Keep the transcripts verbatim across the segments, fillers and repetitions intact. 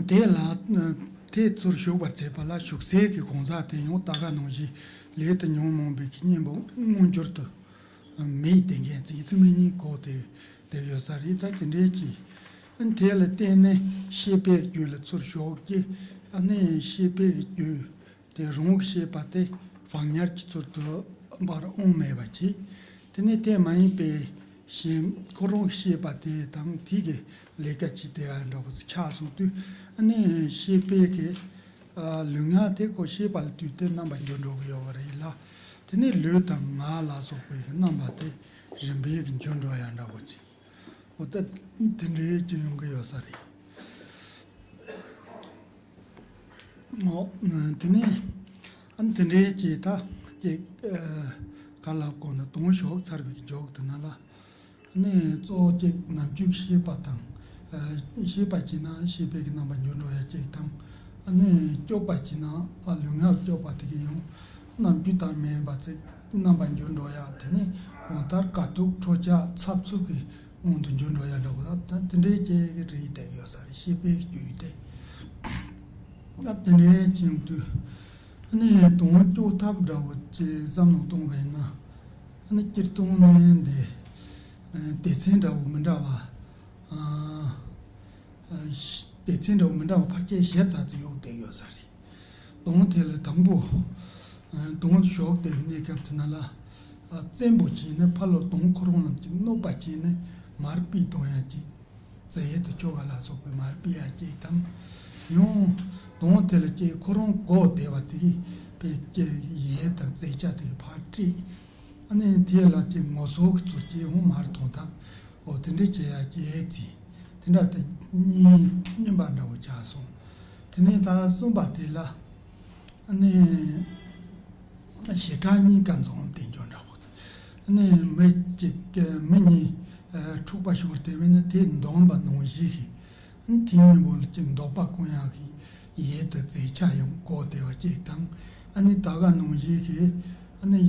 དེ་ལ་དེ་ཚུར་ཞུགས་པར་བྱེད་པ་ལ་ཞུགས་སའི་གི་གང་ཟག་དེ་ཡང་ད་ག་ནང་བཞིན་ལས་དེ་ཉོན་མོངས་པའི་གི་གཉེན་པོ་མངོན་གྱུར་དུ་མེད་དེ་འགན་ཚིག་ཚིག་མི་གཉིས་གོ་སྟེ་དེ་ཡོད་ས་རེད། ད་དེ་འདྲའི་གི་དེ་ལ་བརྟེན་ནས་ཤེས་པའི་རྒྱུད་ལ་ཚུར་ཞུགས་ཀྱི་ཨ་ནི་ཤེས་པའི་གི་རྒྱུད། དེ་རང་གི་ཤེས་པ་དེ་བག་ཉལ་གྱི་ཚུལ་དུ་འབར་འོང་མེད་པ་བྱས། དེ་ནས་དེ་མ་ཡིན་པའི་གཞན་ཁོ་རང་གི་ཤེས་པ་དེ་དང་དེ་གི་ལས་ཀ་བྱེད་བསྡད་ཡ་འདྲ་བོ་ཆགས་སོང་དུས་ཨ་ནི་ཤེས་པའི་གི་ཨ་ལུས་ངག་དེ་ཁོ་ཤེས་པ་ལ་ལྟོས་ཏེ་རྣམ་པ་འགྱུར་འགྲོ་གི་ཡོད་པ་རེད་ལ། དེ་ནས་ལུས་དང་ངག་ལ་སོགས་པའི་གི་རྣམ་པ་དེ་རིམ་པས་གི་འགྱུར་འགྲོ་ཡ་འདྲ་བོ་ཅིག་འོ་ད་དེ་འདྲའི་ཅིག་ཡོང་གི་ཡོད་ས་རེད། འོ། དེ་ནས་ཨ་ནི་དེ་འདྲའི་ཅིག་ད་ཅིག་ག་ལབ་དགོས་ན་དོན་ཞུགས་ཚར་བའི་འཇོག་དེ་ན་ལ་ཨ་ནི་གཙོ་བོ་ཅིག་ནམ་རྒྱུན་ཤེས་པ་དང་ཤེས་པ་བྱས་ན་ཤེས་པའི་གི་རྣམ་པ་འགྱུར་འགྲོ་ཡ་ཅིག་དང་། ཨ་ནི་སྐྱོབ་པ་བྱས་ན་ཨ་ལུས་ངག་སྐྱོབ་པ་དེ་གི་ཡང་ནམ་རྒྱུན་དང་མེད་པ་ཅིག་རྣམ་པ་འགྱུར་འགྲོ་ཡ། དེ་ནས་གང་ལྟར་དཀའ་སྡུག་འཕྲོག་བྱ་འཚབ་འཚུབ་ཀྱི་དབང་དུ་འགྱུར་འགྲོ་ཡ་འདྲ་བོ་ད་དེ་འདྲའི་སྐྱེ་གི་རེད་བསྡད་ཡོད་ས་རེད། ཤེས་པའི་རྒྱུད་དེ་ད་དེ་འདྲའི་ཅིག་དུས་ཨ་ནི་དོན་སྐྱོ་ཐབས་འདྲ་བོ་ཅིག་བསམ་བློ་གཏོང་བས་ན་ཨ་ནི་སྤྱིར་བཏང་ནས་འདི་སྡེ་ཚན་འདྲ་བོ་མི་འདྲ་བ་སྡེ་ཚན་འདྲ་བོ་མི་འདྲ་བ་ཕལ་ཆེར་ཞེ་ཙམ་ཅིག་ཡོད་བསྡད་ཡོད་ས་རེད། དོན་དེ་ལ་དང་པོ། དོན་ཞུགས་དེ་གནས་སྐབས་དེ་ན་ལ། བཙན་པོ་བྱས་ནས་ཕར་ལ་དོན་ཁོ་རང་ལ་ཅིག་གནོད་པ་བྱས་ནས་མར་ཕུད་གཏོང་ཡ་ཅིག་རྫས་དང་ཆོ་ག་ལ་སོགས་པའི་མར་ཕུད་ཡ་ཅིག་དང་། ཡང་དོན་དེ་ལ་ཅིག་ཁོ་རང་གོ་བདེ་བ་དེ་གི་དཔེ་ཅིག་ཡས་དང་རྫས་ཆ་དེ་གི་ཕར་སྤྲད། ཨ་ནི་དེ་ལ་ཅིག་ངོ་སོ་གི་ཚུལ་གྱིས་འོང་མར་ཐོན་ཐབས། འོ་དེ་འདྲ་བྱེད་ཡ་ཅིག་ཡས་ཅིག་དེ་འདྲ་དེ་གཉིས་གཉིས་པ་འདྲ་བོ་ཆགས་སོང་། དེ་ནས་ད་གསུམ་པ་དེ་ལ་ཨ་ནི་ཞེ་དྲག་གཉིས་ཀ་འཛོམས་བསྡད་འཇོག་འདྲ་བོ། ཨ་ནི་མི་གཅིག་མི་གཉིས་འཁྲུག་པ་ཤོར་དེ་བས་ན་དེ་འདོམས་པ་ནང་བཞིན་གྱི་དེའི་མཉམ་པོ་ལ་ཅིག་འདོགས་པ་བསྐོང་ཡག་གི་ཡས་དང་རྫས་ཆ་ཡང་གོ་བདེ་བ་ཅིག་དང་། ཨ་ནི་ད་ག་ནང་བཞིན་གྱི་ཨ་ནི་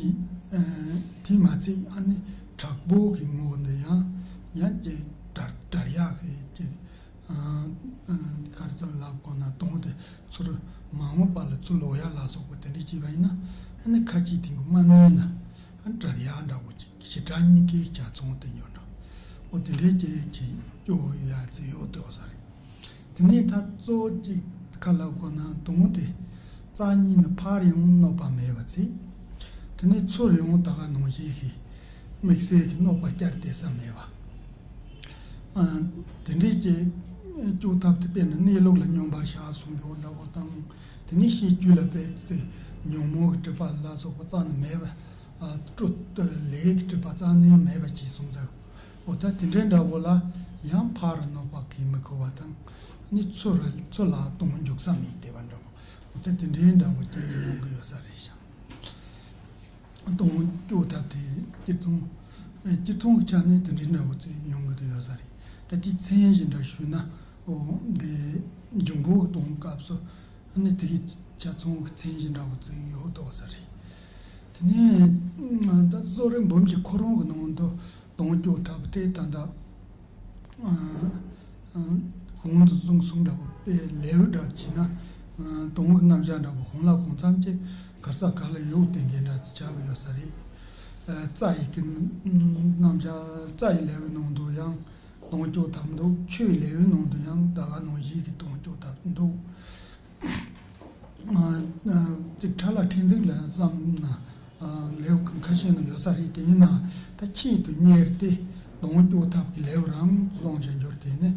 དེ་མ་ཚད་ཨ་ནི་དྲག་པོ་གི་ངོ་འདི་ཡང་ཡང་ཅིག་དྲར་དྲར་ཡག་གི་ཅིག་གར་ཙམ་ལབ་དགོས་ན་དོན་དེ་ཚུར་མ་འོངས་པ་ལ་ཚུར་ལོག་ཡག་ལ་སོགས་པ་དེ་འདྲ་བྱས་པ་ཡིན་ན་ཨ་ནི་ཁ་ཅིག་དེང་གི་མ་གནས་ན་ཨ་དྲར་ཡག་འདྲ་བོ་ཅིག་ཞེ་དྲག་གཉིས་ཀའི་ཆ་ཚང་དེ་ཉོ་འདྲ། འོ་དེ་འདྲའི་སྐྱེ་ཅིག་སྐྱོ་བོ་ཡག་ཅིག་ཡོད་དོ་ས་རེད། དེ་ནས་ད་གཙོ་བོ་གཅིག་ཁ་ལབ་དགོས་ན་དོན་དེ་རྩ་གཉིས་ནི་ཕར་ཡང་གནོད་པ་མེད་པ་ཚིག་དེ་ནས་ཚུར་ཡང་ད་ག་ནང་བཞིན་གྱི་དམིགས་བསལ་གྱི་གནོད་པ་བསྐྱར་བསྡད་ས་མེད་པ། ཨ་དེ་འདྲའི་སྐྱེ་སྐྱོ་ཐབས་དེ་དཔེར་ན་གནས་ལུགས་ལ་སྙོམས་པར་བཞག་གསུངས་པ་འདྲ་བོ་དང་། དེ་ནས་ཤེས་རྒྱུད་ལ་དཔེ་དེ་ཉོན་མོངས་ཀྱི་སྒྲིབ་པ་ལ་སོགས་པ་རྩ་ནས་མེད་པ། ཨ་སྤྲོ་ལས་ཀྱི་སྒྲིབ་པ་རྩ་ནས་མེད་པ་ཅིག་གསུངས་ཙང་། འོ་ད་དེ་འདྲའི་འདྲ་བོ་ལ་ཡང་ཕར་གནོད་པ་གིས་མི་ཁུག་པ་དང་། ནི་ཚུར་ཚུར་ལ་གཏོང་འཇུག་ས་མེད་དེ་བ་འདྲ་བོ། འོ་ད་དེ་འདྲའི་འདྲ་བོ་དེ་ཡོང་གི་ཡོད་ས་རེད་ཤག་གཏོང་སྐྱོ་ཐབས་དེ་སྤྱིར་བཏང་སྤྱིར་བཏང་གི་ཆ་ནས་དེ་འདྲའི་འདྲ་བོ་དེ་ཡོང་གི་ཡོད་ས་རེད། ད་དེ་མཚན་གཞི་འདྲ་ཞུས་ན་འོ་འདི་འབྱུང་པོ་གི་གཏོང་སྐབས་སུ། ཨ་ནི་དེ་གི་ཆ་ཚང་གི་མཚན་གཞི་འདྲ་བོ་ཅིག་ཡོད་དོ་ས་རེད། དེ་ནས་ད་གསོ་རིག་འབུམ་གྱི་ཁོ་རང་གི་ནང་དུ་གཏོང་སྐྱོ་ཐབས་དེ་ད་ལྟ་གོང་དུ་གསུངས་གསུངས་འདྲ་བོ་དཔེ་ལེའུ་འདྲ་བྱས་ན་གཏོང་གི་རྣམ་གཞག་འདྲ་བོ་གང་ལ་གང་འཚམ་ཅིག་ག་ས་ག་ལ་ཡོད་དེ་འདྲ་འདྲ་ཅིག་ཆགས་ཀྱི་ཡོད་ས་རེད། རྩ་ཡི་གི་རྣམ་གཞག་རྩ་ཡི་ལེའུའི་ནང་དུ་ཡང་གཏོང་སྐྱོ་ཐབས་འདུག་ཆོས་ཡི་ལེའུའི་ནང་དུ་ཡང་ད་ག་ནང་བཞིན་གྱི་གཏོང་སྐྱོ་ཐབས་འདུག་ཅིག་ཕྲ་ལ་ཕྲན་ཚེགས་ལ་བསམ་ན་ལེའུ་ཁ་ཤས་ནང་ཡོད་ས་རེད། དེ་ཡིན་ན་ད་ཆེད་དུ་གཉེར་ཏེ་གཏོང་སྐྱོ་ཐབས་ཀྱི་ལེའུ་རང་བཟུང་བྱ་འགྱུར་དེ་ནི་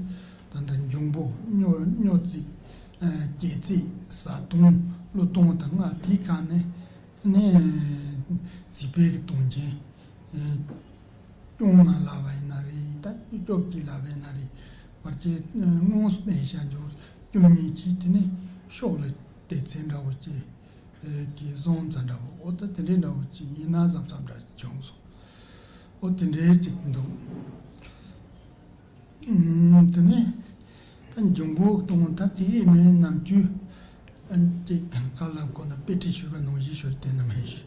ད་ལྟ་འབྱུང་པོ་སྨྱོ་སྨྱོ་རྩིས་སྐྱེ་རྩིས་བཟའ་བཏུང་བླུ་བཏུང་དང་ལྔ་དེའི་ཁ་ནས་ནི་རྩིས་པའི་གི་གཏོང་ཆེན། སྐྱོང་ལ་ལབ་པ་ཡིན་ན་རེད། ད་སྐྱོབ་ཀྱི་ལབ་པ་ཡིན་ན་རེད། བར་གྱི་དངོས་སུ་བསྟན་བྱ་འཇོག་སྐྱོབ་ཉེན་གྱིས་དེ་ནས་ཤོག་ལ་སྡེ་ཚན་འདྲ་བོ་ཅིག་གི་བཟོ་ཙམ་འདྲ་བོ། འོ་ད་དེ་འདྲའི་འདྲ་བོ་ཅིག་ཡིན་ན་བསམ་བསམ་འདྲ་བྱུང་སོང་། འོ་དེ་འདྲའི་ཅིག་འདུག་དེ་ནས་ད་འབྱུང་པོ་གཏོང་ད་དེ་ནས་ནམ་རྒྱུན་ཅིག་གང་ག་ལབ་དགོས་ན་དཔེ་ཁྲིད་ཞུས་པ་ནང་བཞིན་ཞུས་བསྟན་ན་མེད་ཞུ།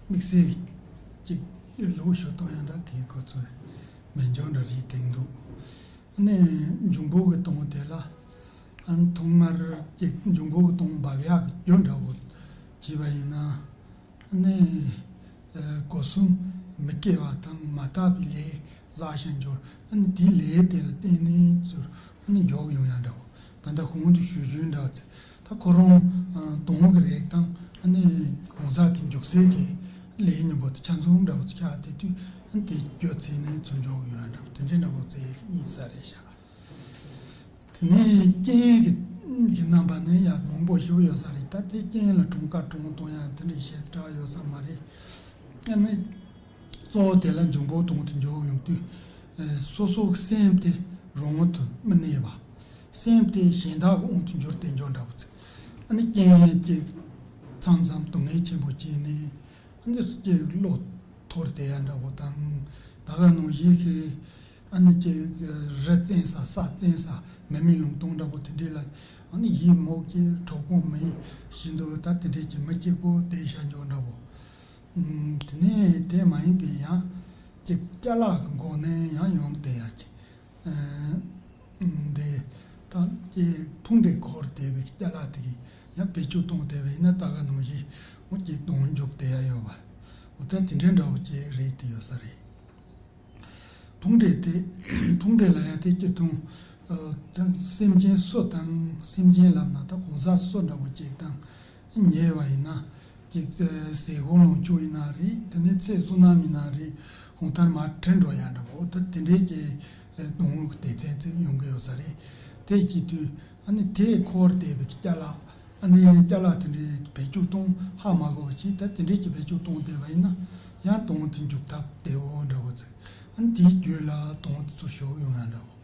དམིགས་བསལ་ཅིག་ལོག་ཞུ་གཏོང་ཡང་འདྲ་གི་ཁོ་ཚོས་མེད་འཇོག་འདྲ་རེད་དེང་འདུག་ནས་འབྱུང་པོ་གི་གཏོང་དེ་ལ་ ཨ་ནི་ཐོག་མར་ཅིག་འབྱུང་པོ་གི་དོང་འབབ་ཡག་གི་རྒྱུ་འདྲ་བོ་བྱས་པ་ཡིན་ན། ཨ་ནི་ཨ་སྒོ་གསུམ་མི་དགེ་བ་དང་མ་དག་པའི་ལས་བསགས་ཤིང་འབྱོར། ཨ་ནི་དེའི་ལས་དེ་ལ་བརྟེན་ནས་ཚུར་ཨ་ནི་འཇོག་ཡོང་ཡག་འདྲ་བོ། ད་ལྟ་གོང་དུ་ཞུས་ཞུས་འདྲ་བོ། ད་ཁོ་རང་ཨ་དོང་གི་རིགས་དང་ཨ་ནི་གང་ཟག་དེ་འཇུག་སའི་གི་ལས་གཉིས་པོ་དེ་ཆ་མཚུངས་འདྲ་བོ་ཆགས་བསྡད་དུས། ཨ་ནི་དེ་རྒྱུ་བྱས་ནས་ཚུར་འཇོག་ཡོང་ཡག་འདྲ་བོ་དེ་འདྲའི་འདྲ་བོ་ཅིག་ཡིན་ས་རེད་ཤག། དེ་ནས་རྐྱེན་གྱི་གྱི་རྣམ་པ་ནི་ཡང་མང་པོ་ཞིག་ཡོད་ས་རེད། ད་དེ་རྐྱེན་ལ་གྲངས་ཀ་གྲངས་གཏོང་ཡག་དེ་འདྲའི་བཤད་གྲྭ་ཡོད་ས་མ་རེད། ཨ་ནི་གཙོ་བོ་དེ་ལ་འབྱུང་པོ་དོང་དུ་འཇོག་ཡོང་དུས། ཨ་སོ་སོ་གི་སེམས་དེ་རང་དབང་དུ་མི་གནས་པ། སེམས་དེ་གཞན་དག་གི་དབང་དུ་འགྱུར་ཏེ་འཇོག་འདྲ་བོ་ཅིག། ཨ་ནི་རྐྱེན་གྱིས་མཚམས་མཚམས་སྡུག་བསྔལ་ཆེན་པོ་སྐྱེས་ནས། ཨ་ནི་ཅིག་བློ་འཐོར་བསྡད་ཡག་འདྲ་བོ་དང་། ད་ག་ནང་བཞིན་གྱི་ཨ་ནི་ཅིག་རི་བཙན་ས་ས་བཙན་ས་མི་མེད་ལུང་སྟོང་འདྲ་བོ་དེ་འདྲའི་ལ། ཨ་ནི་ཡིད་མུག་ཅིག་གྲོགས་པོ་མེད་བཞིན་དུ་ད་དེ་འདྲའི་ཅིག་མི་གཅིག་པོ་བསྡད་བཞག་འཇོག་འདྲ་བོ། ཨུམ། དེ་ནས་དེ་མ་ཡིན་པའི་ཡང་ཅིག་ཅ་ལག་གི་སྒོ་ནས་ཡང་ཡོང་བསྡད་ཡག་ཅིག། ཨ་འདི་ད་ཀྱི་ཕུང་འདྲེ་འཁོར་བསྡད་པའི་ཅ་ལག་དེ་གིས་ཡང་བེད་སྤྱོད་གཏོང་བསྡད་པ་ཡིན་ན། ད་ག་ནང་བཞིན་འོ་ཅིག་དོང་འཇོག་བསྡད་ཡག་ཡོད་པ། འོ་ད་དེ་འདྲའི་འདྲ་བོ་ཅིག་རེད་དེ་ཡོད་ས་རེད། ཕུང་འདྲེ་དེ་ཕུང་འདྲེ་ལབ་ཡག་དེ་སྤྱིར་བཏང་ཨ་ད་སེམས་ཅན་སུ་དང་། སེམས་ཅན་ལབ་ན་ད་གང་ཟག་སུ་འདྲ་བོ་ཅིག་དང་ཉེ་བ་ཡིན་ན། ཅིག་ཟས་གོས་ལོངས་སྤྱོད་ཡིན་ན་རེད། དེ་ནས་ཚེ་བསོད་ནམས་ཡིན་ན་རེད། གང་ལྟར་མར་བྲི་འགྲོ་ཡག་འདྲ་བོ། ད་དེ་འདྲའི་གི་ཨ་དོང་གི་སྡེ་ཚན་ཅིག་ཡོང་གི་ཡོད་ས་རེད། དེ་བྱེད་དུས་ཨ་ནི་དེས་འཁོར་བསྡད་པའི་ཅ་ལག། ཨ་ནི་ཅ་ལག་དེ་འདྲའི་བེད་སྤྱོད་གཏོང་ཧ་མ་གོ་བ་ཅིག། ད་དེ་འདྲའི་གི་བེད་སྤྱོད་གཏོང་བསྡད་པ་ཡིན་ན་ཡང་དོང་དེ་འཇུག་ཐབས་བདེ་བོ་འདྲ་བོ་ཅིག། ཨ་ནི་དེའི་རྒྱུད་ལ་དོང་དེ་ཚུར་ཞུགས་ཡོང་ཡག་འདྲ་བོ།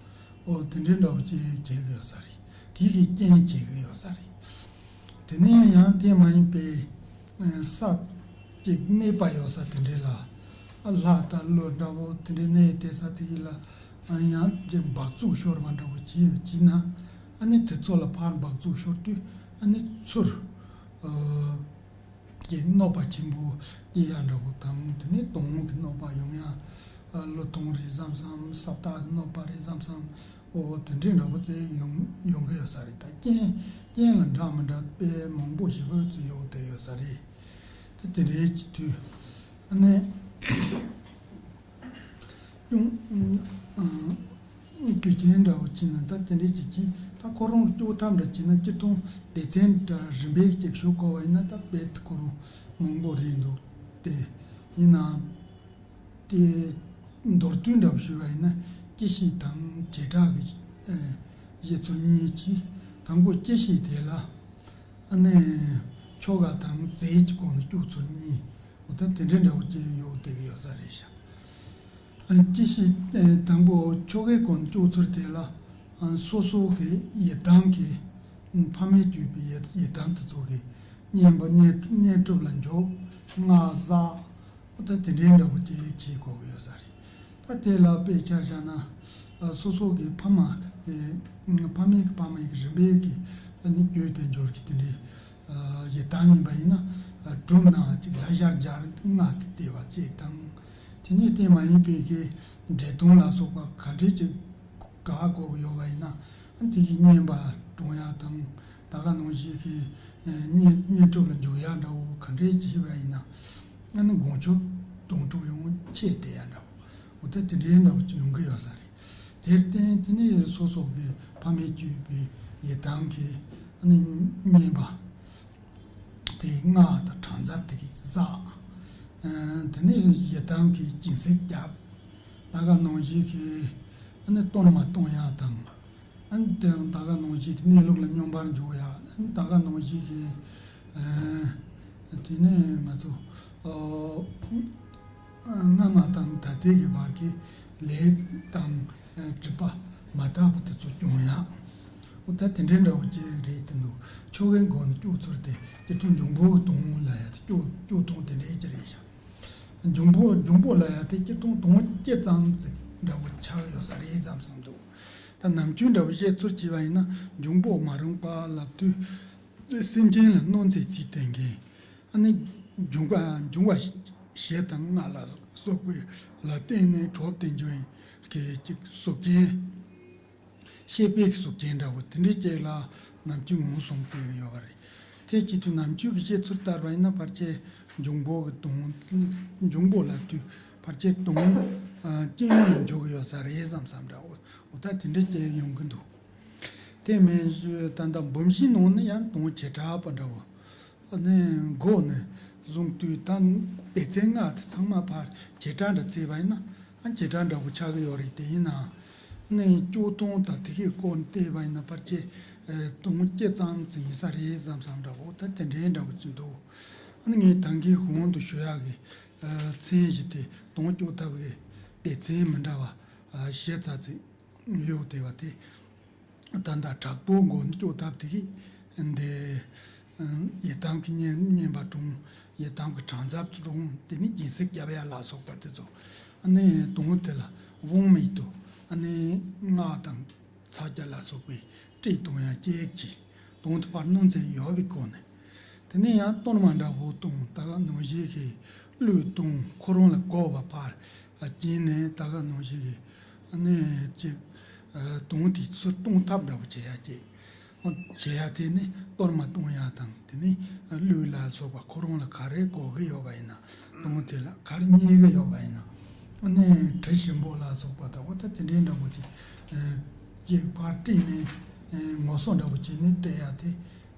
འོ་དེ་འདྲའི་འདྲ་བོ་ཅིག་བྱེད་ཀྱི་ཡོད་ས་རེད། དེ་གིས་རྐྱེན་བྱེད་ཀྱི་ཡོད་ས་རེད། དེ་ནས་ཡང་དེ་མ་ཡིན་པའི་ཨ་ས་ཅིག་གནས་པ་ཡོད་ས་དེ་འདྲའི་ལ། ཨ་ལྷ་དང་ཀླུ་འདྲ་བོ་དེ་འདྲའི་གནས་བསྡད་ས་དེ་གི་ལ་ཨ་ཡང་ཅིག་འབག་བཙོག་ཤོར་བ་འདྲ་བོ་བྱས་བྱས་ན། ཨ་ནི་དེ་ཚོ་ལ་ཕར་འབག་བཙོག་ཤོར་དུས་ཨ་ནི་ཚུར་ཨ་གྱི་གནོད་པ་ཆེན་པོ་སྐྱེལ་ཡག་འདྲ་བོ་དང་། དེ་ནས་དོང་གི་གནོད་པ་ཡོང་ཡག། ཨ་ཀླུ་དོང་རེད་བསམ་བསམ། ས་བདག་གི་གནོད་པ་རེད་བསམ་བསམ། འོ་དེ་འདྲའི་འདྲ་བོ་ཅིག་ཡོང་ཡོང་གི་ཡོད་ས་རེད། ད་རྐྱེན་རྐྱེན་ལ་འདྲ་མི་འདྲ་དཔེ་མང་པོ་ཞིག་ཅིག་ཡོང་བསྡད་ཡོད་ས་རེད། དེ་དེ་འདྲའི་གི་དུས་ཨ་ནི། ཡང་ཨ་རྒྱུ་རྐྱེན་འདྲ་བོ་བྱས་ན་ད་དེ་འདྲའི་ཅིག་གིས་ད་ཁོ་རང་སྐྱོབ་ཐབས་འདྲ་བྱས་ན། སྤྱིར་བཏང་སྡེ་ཚན་འདྲ་རིམ་པས་ཅིག་ཞུ་དགོས་པ་ཡིན་ན་ད་དཔེ་ཁོ་རང་མང་པོ་རེད་འདུག་སྟེ། ཡིན་ནའང་དེ་མདོར་བསྡུས་འདྲ་བོ་ཞུས་པ་ཡིན་ན། སྐྱེ་ཤི་དང་བྱེ་བྲག་གི་ཨ་བཞེད་ཚུལ་གཉིས་ཀྱིས། དང་པོ་སྐྱེ་ཤི་དེ་ལ་ཨ་ནི་ཆོ་ག་དང་རྫས་ཀྱི་སྒོ་ནས་སྐྱོབ་ཚུལ་གཉིས། འོ་ད་དེ་འདྲའི་འདྲ་བོ་ཅིག་ཡོང་བསྡད་ཀྱི་ཡོད་ས་རེད་ཤག། ཨ་སྐྱེ་ཤི་ཨ་དང་པོ་ཆོ་གའི་སྒོ་ནས་སྐྱོབ་ཚུལ་དེ་ལ། ཨ་སོ་སོ་གི་ཡི་དམ་གྱི་ཕ་མས་བརྒྱུད་པའི་ཡི་ཡི་དམ་དེ་ཚོ་གི་བསྙེན་པ་བསྙེན་བསྙེན་སྒྲུབ་ལ་འཇོག། སྔགས་བསགས། ད་དེ་འདྲའི་འདྲ་བོ་ཅིག་བྱེད་དགོས་ཀྱི་ཡོད་ས་རེད། ད་དེ་ལ་དཔེ་ཆ་བཞག་ན། ཨ་སོ་སོ་གི་ཕ་མ་གི་ཕ་མའི་གི་ཕ་མའི་གི་རིམ་པས་གི་ཨ་ནི་བརྒྱུད་དེ་འབྱོར་གི་དེ་འདྲའི་ཨ་ཡི་དམ་ཡིན་པ་ཡིན་ན། ཨ་སྒྲུབ་ན་ཅིག་ལྷ་ཞལ་མཇལ་སྔགས་དེ་བཟླས་པ་ཅིག་དང་། དེ་ནས་དེ་མ་ཡིན་པའི་གི་འདྲེ་གདོན་ལ་སོགས་པ་ག་འདྲའི་ཅིག་དགག་དགོས་ཀྱི་ཡོད་པ་ཡིན་ན། ཨ་དེ་གི་བསྙེན་པ་སྒྲུབ་ཡག་དང་། ད་ག་ནང་བཞིན་གྱི་ཨ་བསྙེན་བསྙེན་སྒྲུབ་ལ་འཇུག་ཡག་འདྲ་བོ་ག་འདྲའི་ཅིག་བྱས་པ་ཡིན་ན། ཨ་ནི་འགོང་ཆུབ་དོན་གྲུབ་ཡང་ཆད་བསྡད་ཡག་འདྲ་བོ། འོ་ད་དེ་འདྲའི་འདྲ་བོ་ཅིག་ཡོང་གི་ཡོད་ས་རེད། དེར་བརྟེན་དེ་ནས་སོ་སོ་གི་ཕ་མས་བརྒྱུད་པའི་ཡི་དམ་གྱི་ཨ་ནི་བསྙེན་པ་དེ་སྔགས་དང་སྦྲང་རྩི་དེ་གི་བསགས། ཨ་དེ་ནས་ཡི་དམ་གྱི་སྦྱིན་སྲེག་བརྒྱབ། ད་ག་ནང་བཞིན་གྱི་ཨ་ནི་གཏོར་མ་གཏོང་ཡག་དང་། ཨ་ནི་དེའང་ད་ག་ནང་བཞིན་གྱི་གནས་ལུགས་ལ་སྙོམས་པར་འཇུག་ཡག། ཨ་ནི་ད་ག་ནང་བཞིན་གྱི་ཨ་དེ་ནས་ང་ཚོ་ཨ་སྔ་མ་དང་ད་ལྟའི་གི་བར་གྱི་ལས་དང་ཨ་སྒྲིབ་པ་མ་དག་པ་དེ་ཚོ་སྐྱོང་ཡག། འོ་ད་དེ་འདྲའི་འདྲ་བོ་ཅིག་རེད་དེ་འདུག། ཆོ་གའི་སྒོ་ནས་སྐྱོབ་ཚུལ་དེ་སྤྱིར་བཏང་འབྱུང་པོ་གི་དོང་ལ་ཡ་དེ་སྐྱོབ་སྐྱོབ་སྟངས་དེ་འདྲའི་ཅིག་རེད་ཤག། འབྱུང་པོ་འབྱུང་པོ་ལ་ཡ་དེ་སྤྱིར་བཏང་དོང་སྐྱེ་ཙམ་ཅིག་འདྲ་བོ་ཆགས་ཡོད་ས་རེད་བསམ་བསམ་འདུག། ད་ནམ་རྒྱུན་འདྲ་བོ་བཤད་ཚུལ་བྱས་པ་ཡིན་ན། འབྱུང་པོ་མ་རུངས་པ་ལབ་དུས་སེམས་ཅན་ལ་གནོད་འཚེ་བྱེད་བསྡད་མཁན། ཨ་ནི་འབྱུང་པ་འབྱུང་བ་ཞེས་དང་ལྔ་ལ་སོགས་པའི་ལ་བརྟེན་ནས་གྲོལ་བསྡད་འགྱོ་མཁན་གྱི་ཅིག་གཟུགས་ཅན། ཤེས་པའི་གཟུགས་ཅན་འདྲ་བོ་དེ་འདྲའི་ཅིག་ལ་ནམ་རྒྱུན་ངོས་བཟུང་བསྡད་ཡོད་པ་རེད། དེ་བྱེད་དུས་ནམ་རྒྱུན་གྱི་བཤད་ཚུལ་ལྟར་བ་ཡིན་ན་ཕལ་ཆེར་འབྱུང་པོ་གི་དོན། འབྱུང་པོ་ལབ་དུས་ཕལ་ཆེར་དོན་སྤྱི་ཡོངས་ལ་འཇོག་གི་ཡོད་ས་རེད་བསམ་བསམ་འདྲ་བོ། འོ་ད་དེ་འདྲ་ཅིག་ཡོང་གི་འདུག་དེ་མིན་ད་ལྟ་འབུམ་བཞིའི་ནང་ནས་ཡང་དོན་བྱེ་བྲག་པ་འདྲ་བོ། ཨ་ནི་མགོ་ནས་བཟུང་དུས་ད་སྡེ་ཚན་ལྔ་དེ་ཚང་མ་ཕར་བྱེ་བྲག་འདྲ་བརྩིས་པ་ཡིན་ན་ཨ་བྱེ་བྲག་འདྲ་བོ་ཆགས་ཀྱི་ཡོད་རེད། དེ་ཡིན་ནའང་ཨ་ནི་སྐྱོ་སྟོན་དང་དེ་གའི་སྐོར་བལྟས་པ་ཡིན་ན་ཕལ་ཆེར་དོན་སྤྱི་ཙམ་ཙམ་ཡིན་ས་རེད་བསམ་བསམ་འདྲ་བོ་ད་དེ་འདྲའི་འདྲ་བོ་ཅིག་འདུག་ཨ་ནི་ངས་ད་གིན་གོང་དུ་ཞུ་ཡག་གི་མཚན་གཞི་དེ་དོན་སྐྱོ་ཐབས་ཀྱི་སྡེ་ཚན་མི་འདྲ་བ་བཞི་ཙམ་ཅིག་ཡོད་བསྡད་པ་དེ། ད་ལྟ་དྲག་པོའི་མགོ་ནས་སྐྱོ་ཐབས་དེ་གིས་འདི་ཡི་དམ་གྱི་བསྙེན་བསྙེན་པ་དྲུང་། ཡི་དམ་གྱི་གྲངས་ཚབ་དྲུང་། དེ་ནས་སྦྱིན་སྲེག་བརྒྱབ་ཡ་ལ་སོགས་པ་དེ་ཚོ་ཨ་ནི་དོན་དེ་ལ་དབང་མེད་དུ་ཨ་ནི་སྔགས་དང་ཕྱག་རྒྱ་ལ་སོགས་པའི་སྤྲས་གཏོང་ཡ་གཅིག་གིས་དོན་དེ་ཕར་གནོད་འཚེ་ཡོད་པའི་སྒོ་ནས། དེ་ནས་ཡང་གཏོར་མ་འདྲ་བོ་གཏོང་། ད་ག་ནང་བཞིན་གྱི་གླུད་གཏོང་། ཁོ་རང་ལ་གོ་བ་ཕར་བྱིན་ནས་ད་ག་ནང་བཞིན་གྱི་ནས་ཅིག་དོན་དེ་ཚུར་གཏོང་ཐབས་འདྲ་བོ་བྱེད་ཡ་ཅིག་བྱེད་ཡ་དེ་ནི་གཏོར་མ་གཏོང་ཡ་དང་དེ་ནི་གླུད་ལ་སོགས་པ་ཁོ་རང་ལ་ག་རེ་གོ་གི་ཡོད་པ་ཡིན་ན་དོན་དེ་ལ་ག་རེ་རྙེད་གི་ཡོད་པ་ཡིན་ན་ནས་དྲི་ཞིམ་པོ་ལ་སོགས་པ་དང་འོ་ད་དེ་འདྲའི་འདྲ་བོ་ཅིག་ཅིག་ཕར་སྤྲས་ནས་ངོ་སོ་འདྲ་བོ་བྱས་ནས་སྤྲད་ཡ་དེ།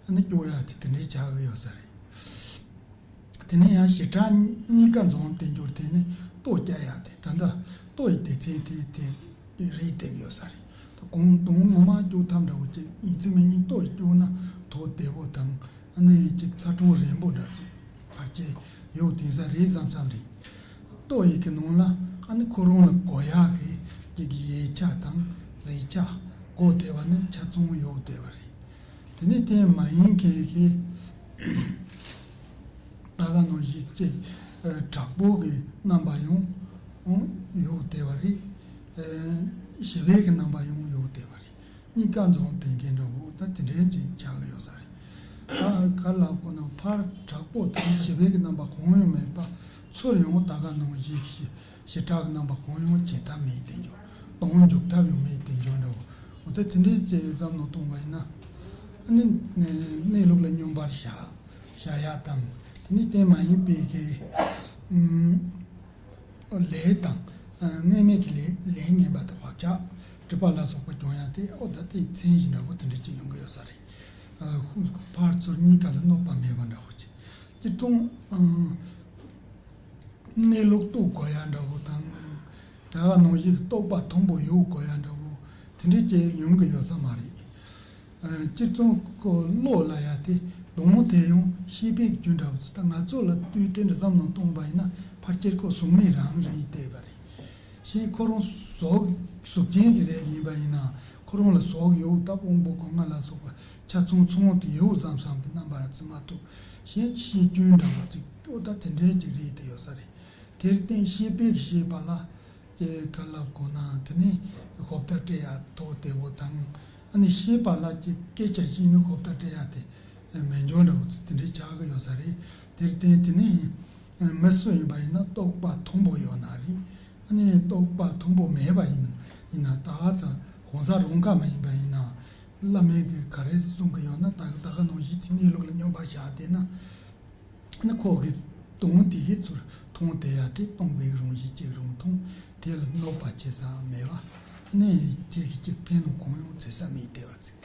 ཨ་ནི་སྐྱོ་ཡ་དེ་དེ་འདྲའི་ཆགས་ཀྱི་ཡོད་ས་རེད། དེ་ནས་ཡང་ཞེ་དྲག་གཉིས་ཀ་འཛོམས་དེ་འགྱུར་དེ་ནི་ལྟོ་རྒྱག་ཡ་དེ་ད་ལྟ་ལྟོ་ཡི་སྡེ་ཚན་དེ་དེ་རེད་བསྡད་ཀྱི་ཡོད་ས་རེད། ད་གོང་དོན་ངོ་མ་སྐྱོ་ཐབས་འདྲ་བོ་ཅིག་ཡིན་ཚུལ་མིན་ཉིད་ལྟོ་ཡི་སྐྱོ་ན་དོགས་བདེ་བོ་དང་ཨ་ནི་ཅིག་ཚ་གྲང་རན་པོ་འདྲ་ཅིག་ཕལ་ཆེར་ཡོད་དེང་སང་རེད་བསམ་བསམ་རེད། ལྟོ་ཡི་གི་ནང་ལ་ཨ་ནི་ཁོ་རང་ལ་གོ་ཡ་གི་ཅིག་ཡིག་ཆ་དང་རྩིས་ཆ་གོ་བདེ་བ་ནི་ཆ་ཚང་ཡོད་བསྡད་པ་རེད། དེ་ནས་དེ་མ་ཡིན་མཁན་གྱི་ད་ག་ནང་བཞིན་ཅིག་དྲག་པོ་གི་རྣམ་པ་ཡང་ཡོད་བསྡད་པ་རེད། ཞི་བའི་གི་རྣམ་པ་ཡང་ཡོད་བསྡད་པ་རེད། གཉིས་ཀ་འཛོམས་དེ་འགན་འདྲ་བོ་ད་དེ་འདྲའི་ཅིག་ཆགས་ཀྱི་ཡོད་ས་རེད། ད་ག་ལབ་དགོས་ན་ཕར་དྲག་པོ་དང་ཞི་བའི་གི་རྣམ་པ་གང་ཡང་མེད་པ་ཚུར་ཡང་ད་ག་ནང་བཞིན་ཞི་ཞི་དྲག་གི་རྣམ་པ་གང་ཡང་བྱེད་ཐབས་མེད་དེ་འཇོག་དང་འཇུག་ཐབས་ཡང་མེད་དེ་འཇོག་འདྲ་བོ། འོ་ད་དེ་འདྲའི་ཅིག་བསམ་བློ་གཏོང་བ་ཡིན་ན་ཨ་ནི་གནས་ལུགས་ལ་སྙོམས་པར་བཞག་བཞག་ཡ་དང་དེ་ནི་དེ་མ་ཡིན་པའི་གི་ལས་དང་། ཨ། དངོས་མེད་ཀྱི་ལས་ལས་ངན་པ་དང་བག་ཆགས་སྒྲིབ་པ་ལ་སོགས་པ་སྦྱོང་ཡ་དེ་འོ་ད་དེའི་མཚན་གཞི་འདྲ་བོ་དེ་འདྲ་ཅིག་ཡོང་གི་ཡོད་ས་རེད། ཨ། ཧུ་ཕར་ཚུར་གཉིས་ཀ་ལ་གནོད་པ་མེད་པ་འདྲ་བོ་ཅིག་སྤྱིར་བཏང་། ཨ། གནས་ལུགས་རྟོགས་དགོས་ཡ་འདྲ་བོ་དང་། ད་ག་ནང་བཞིན་རྟོགས་པ་མཐོན་པོ་ཡོད་དགོས་ཡ་འདྲ་བོ་དེ་འདྲ་ཅིག་ཡོང་གི་ཡོད་ས་མ་རེད། སྤྱིར་བཏང་ཁོ་བློ་ལ་ཡ་དེ་དོན་དེ་ཡང་ཤེས་པའི་རྒྱུ་འདྲ་བོ་ཅིག་ད་ང་ཚོ་ལ་ལྟོས་དེ་འདྲ་བསམ་བློ་གཏོང་བ་ཡིན་ན་ཕལ་ཆེར་ཁོ་གཟུགས་མེད་རང་རེད་བསྡད་པ་རེད། གཞན་ཁོ་རང་གཟུགས་གཟུགས་ཅན་གྱི་རིགས་ཡིན་པ་ཡིན་ན་ཁོ་རང་ལ་གཟུགས་ཡོད་སྟབས་དབང་པོ་སྒོ་ལྔ་ལ་སོགས་པ་ཆ་ཚང་ཚང་དེ་ཡོད་བསམ་བསམ་གྱི་རྣམ་པ་ར་ཙི་མ་གཏོགས་གཞན་ཤེས་རྒྱུ་འདྲ་བོ་ཅིག་ཨོ་ད་དེ་འདྲའི་ཅིག་རེད་དེ་ཡོད་ས་རེད། དེར་བརྟེན་ཤེས་པའི་ཤེས་པ་ལ། ཅེས་བཀའ་སློབ་གོ་ན་དེ་ནི་ཤོབ་ད་སྤྲད་ཡ་ཐོག་བདེ་བོ་དང་། ཨ་ནི་ཤེས་པ་ལ་ཅིག་སྐད་ཆ་བཤད་ནི་ཤོབ་ད་སྤྲད་ཡ་དེ་མེད་འཇོག་འདྲ་བོ་དེ་འདྲའི་ཆགས་ཀྱི་ཡོད་ས་རེད། དེར་བརྟེན་དེ་ནི་མི་སུ་ཡིན་པ་ཡིན་ན་རྟོགས་པ་མཐོན་པོ་ཡོད་ན་རེད། ཨ་ནི་རྟོགས་པ་མཐོན་པོ་མེད་པ་ཡིན་ཡིན་ན་ད་ག་ཙམ་གང་ཟག་རང་ག་མ་ཡིན་པ་ཡིན་ན་བླ་མས་གི་ག་རེ་གསུང་གི་ཡོད་ན་ད་ད་ག་ནང་བཞིན་དེ་གནས་ལུགས་ལ་སྙོམས་པར་བཞག་བསྡད་ན། ནི་ཁོ་གི་དོན་དེ་གི་ཚུར་མཐོང་བསྡད་ཡ་དེ་སྟོང་པའི་རང་བཞིན་གཅིག་རང་མཐོང་དེ་ལ་གནོད་པ་བྱེད་ས་མེད་པ། ནི་དེ་གི་གཅིག་ཕན་ནུས་གང་ཡང་བྱེད་ས་མེད་བསྡད་པ་ཅིག་